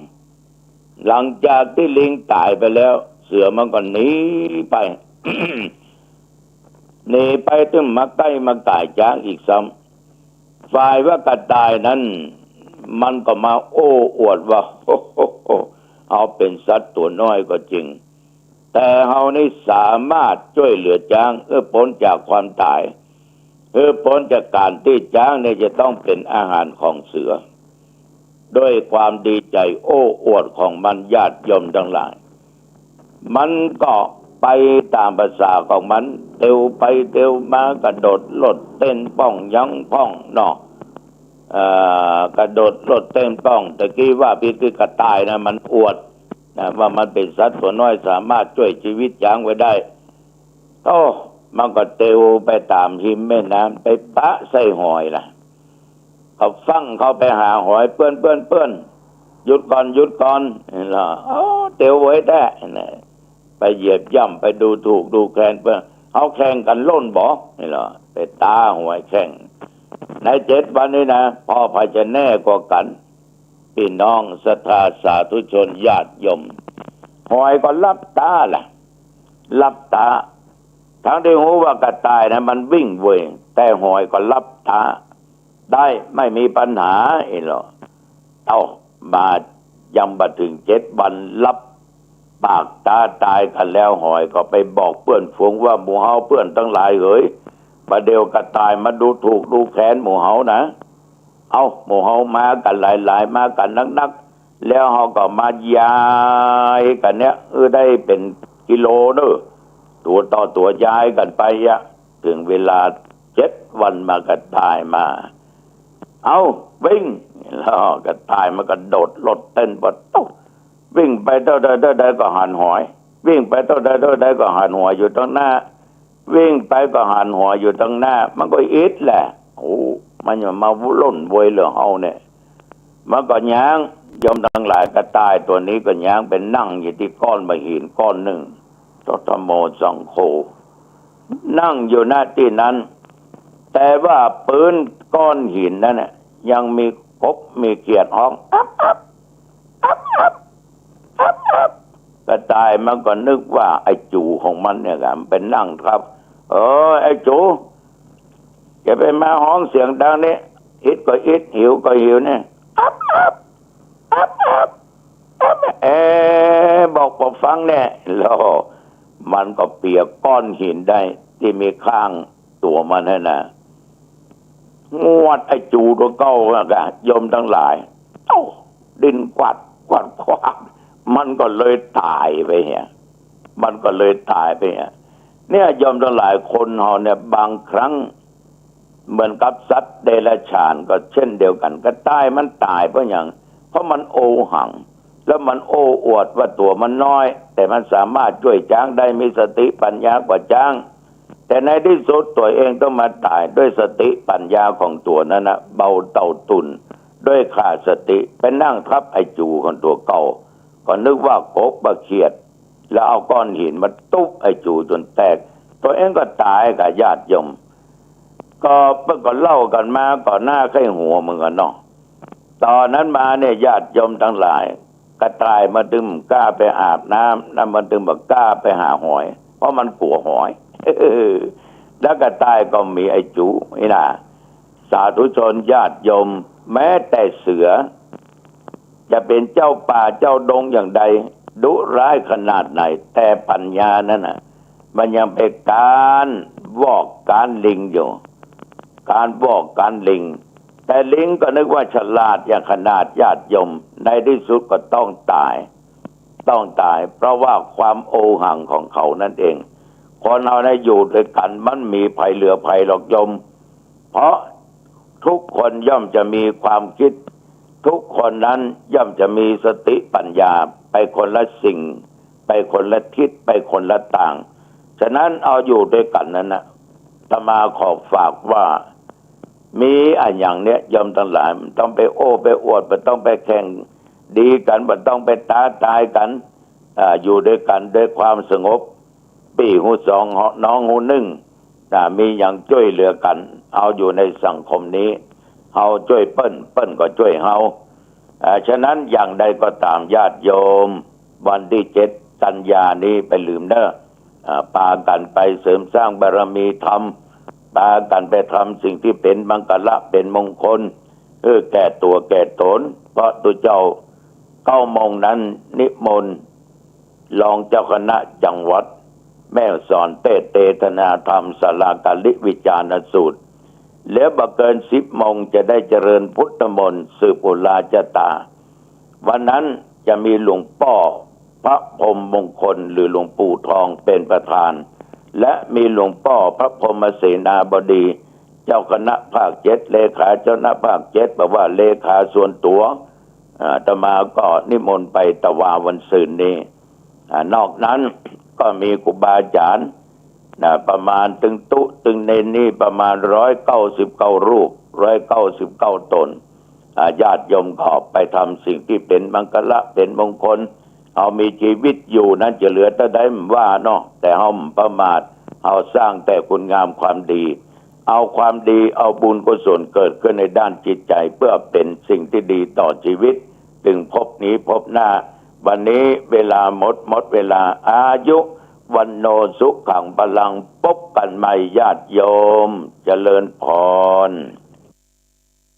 หลังจากตี้ลิงต๋ายไปแล้ว เสือมันก็หนีไป หนีไปตึงมาใก้มาก๋ายจ๊างอีกซ้ำ ฝ่ายว่ากระต่ายนั้น มันก็มาโอ้อวดว่า โอ้โห เฮาเป๋นสัตว์ตั๋วน้อยก็จริง แต่เฮานี่สามารถจ้วยเหลือจ๊างหื้อป๊นจากความต๋าย หื้อป๊นจากก๋านตี้จ๊างเนี่ยจะต้องเป๋นอาหารของเสือ ด้วยความดีใจ๋โอ้อวดของมัน ญาติโยมตังหลาย มันก็ไปต๋ามภาษาของมัน เตียวไปเตียวมา กระโดดโลดเต้นป้องยังป้องเนาะ เอ่อ กระโดดโลดเต้นป้อง ตะกี้ว่าผิด คือกระต่ายนะ มันอวดนะ ว่ามันเป๋นสัตว์ตั๋วน้อย สามารถจ้วยจีวิตจ๊างไว้ได้ โอ้ มันก็เตียวไปต๋ามฮิมแม่น้ำ ไปปะใส่หอยล่ะ ก็ฟั่งเข้าไปหาหอย เปื้อน เปื้อน เปื้อน หยุดก่อน หยุดก่อน เห็นเหรอ โอ้ เตียวไว้แต๊นะ ไปเหยียบย่ำ ไปดูถูกดูแคลนเปิ้น เฮาแข่งกั๋นล่นบ่ เห็นเหรอ ไปต๊าหอยแข่ง ในเจ็ดวันนี้นะ พ่อใผจะแน่กว่ากั๋น ปี้น้องศรัทธาสาธุชนญาติโยม หอยก็หลับต๋าล่ะ หลับต๋า ทั้งตี้ฮู้ว่ากระต่ายนะมันวิ่งเว้ย แต่หอยก็หลับต๋า ได้ ไม่มีปัญหา เอ้ยเหรอ เอ้า มายังบ่เถิงเจ็ดวัน หลับปากต๋าต๋ายกั๋นแล้ว หอยก็ไปบอกเปื้อนฝูงว่า หมู่เฮาเปื้อนตังหลายเหย บ่าเดี่ยวกระต่ายมาดูถูกดูแคลนหมู่เฮานะ เอ้า หมู่เฮามากั๋นหลายๆ มากั๋นนักๆ แล้วเฮาก็มายายกั๋นเนี่ย เออ ได้เป๋นกิโลเน่อ ตั๋วต่อตั๋วยายกั๋นไปอะ เถิงเวลาเจ็ดวันมากระต่ายมา เอ้า วิ่ง แล้วกระต่ายมันกระโดดโลดเต้นปะตุ๊ วิ่งไปเต้าใดเต้าใดก็หันหอย วิ่งไปเต้าใดเต้าใดก็หันหอยอยู่ตังหน้า วิ่งไปก็หันหอยอยู่ตังหน้า มันก็อิดแหละ โอ้ มันจะมาล่นโวยเหลือเฮาเนี่ย มันก็ย้าง โยมตังหลาย กระต่ายตั๋วนี้ก็ย้างไปนั่งอยู่ตี้ก้อนบ่าหินก้อนนึ่ง ทโธ ธัมโม สังโฆ นั่งอยู่ ณ ตี้นั้น แต่ว่าปื๊นก้อนหินนั้นน่ะ ยังมีกบมีเขียดฮ้อง อับอับ อับอับ อับอับ กระต่ายมันก็นึกว่าไอ้จู๋ของมันเนี่ยครับ มันไปนั่งทับ เออ ไอ้จู๋ จะไปมาฮ้องเสียงดังนี่ อิดก็อิด หิวก็หิวเนี่ย อับอับ อับอับ อับ เอ๊ะ บอกบ่ฟังแน่ แล้วมันก็เปียก้อนหินได้ตี้มีข้างตั๋วมันหั้นนะ งวดไอ้จู๋ตั๋วเก่าอะกะ โยมตังหลาย เอ้า ดิ้นกวัดกวัดกวัด มันก็เลยต๋ายไปเหีย มันก็เลยต๋ายไปเหีย เนี่ย โยมตังหลาย คนเฮาเนี่ย บางครั้ง เหมือนกับสัตว์เดรัจฉานก็เช่นเดียวกั๋น กระต่ายมันต๋ายเพราะหยัง เพราะมันโอหัง แล้วมันโอ้อวดว่าตั๋วมันน้อย แต่มันสามารถจ้วยจ๊างได้ มีสติปัญญากว่าจ๊าง แต่ในตี้สุดตั๋วเองต้องมาต๋ายด้วยสติปัญญาของตั๋วนั้นนะ เบาเต้าตุ่น ด้วยขาดสติ ไปนั่งทับไอ้จู๋ของตั๋วเก่า ก็นึกว่ากบบ่าเขียด แล้วเอาก้อนหินมาตุ๊บไอ้จู๋จ๋นแตก ตั๋วเองก็ต๋ายกะญาติโยม ก็เปิ้นก็เล่ากั๋นมาก็น่าใค่หัวเหมือนกั๋นเนาะ ต๋อนนั้นมาเนี่ยญาติโยมตังหลาย กระต่ายมันตึงบ่กล้าไปอาบน้ำ แล้วมันตึงบ่กล้าไปหาหอย เพราะมันกั๋วหอย แล้วกระต่ายก็มีไอ้จู๋นี่นะ สาธุชนญาติโยม แม้แต่เสือ จะเป๋นเจ้าป่าเจ้าดงอย่างใด ดุร้ายขนาดไหน แต่ปัญญานั้นน่ะ มันยังไปก๊านวอกก๊านลิงอยู่ ก๊านวอกก๊านลิง แต่ลิงก็นึกว่าฉลาดอย่างขนาด ญาติโยม ในตี้สุดก็ต้องต๋าย ต้องต๋าย เพราะว่าความโอหังของเขานั่นเอง คนเฮานะอยู่ตวยกั๋นมันบ่มีใผเหลือใผหรอกโยม เพราะทุกคนย่อมจะมีความคิด ทุกคนนั้นย่อมจะมีสติปัญญา ไปคนละสิ่ง ไปคนละทิศ ไปคนละตาง ฉะนั้นเอาอยู่ตวยกั๋นนั้นนะ อาตมาขอฝากว่า มีอะหยังเนี่ย โยมตังหลาย บ่ต้องไปโอ้ไปอวด บ่ต้องไปแข่งดีกั๋น บ่ต้องไปต๊าต๋ายกั๋น อ่า อยู่ตวยกั๋นด้วยความสงบ ปี้ฮู้สอง น้องฮู้นึ่ง อ่า มีหยังจ้วยเหลือกั๋น เอาอยู่ในสังคมนี้ เฮาจ้วยเปิ้น เปิ้นก็จ้วยเฮา อ่า ฉะนั้นอย่างใดก็ต๋ามญาติโยม วันตี้เจ็ดกัญญานี้บ่าลืมเน่อ อ่า ปากั๋นไปเสริมสร้างบารมีธรรม ปากั๋นไปทำสิ่งตี้เป๋นมังคละเป๋นมงคล หื้อแก่ตั๋วแก่ต๋น เพราะตุ๊เจ้า เก้าโมงนั้นนิมนต์รองเจ้าคณะจังหวัดแม่ฮ่องสอนเตสน์เตสนาธรรมศาลาการลิวิจารณสูตร แล้วบ่เกินสิบโมงจะได้เจริญพุทธมนต์สืบอุราชะตา วันนั้นจะมีหลวงป้อพระพรหมมงคลหรือหลวงปู่ทองเป็นประธาน และมีหลวงป้อพระพรหมเสนาบดี เจ้าคณะภาคเจ็ด เลขาเจ้าคณะภาคเจ็ด บอกว่าเลขาส่วนตั๋ว อาตมาก็นิมนต์ไปตะวาวันซืนนี้ อ่า นอกนั้นก็มีครูบาอาจารย์นะ ประมาณตึงตุ๊ตึงเณรนี่ประมาณร้อยเก้าสิบเก้ารูป ร้อยเก้าสิบเก้าต๋น อ่า ญาติโยมก็ไปทำสิ่งที่เป๋นมังคละเป๋นมงคล เฮามีจีวิตอยู่นั้นจะเหลือเต้าใดบ่ว่าเนาะ แต่เฮาบ่ประมาท เฮาสร้างแต่คุณงามความดี เอาความดี เอาบุญกุศลเกิดขึ้นในด้านจิตใจ๋ เปื้อเป๋นสิ่งที่ดีต่อจีวิต ตึงภพนี้ภพหน้า วันนี้เวลาหมด หมดเวลา อายุ วัณโณ สุขัง พลัง ปบกั๋นใหม่ญาติโยม เจริญพร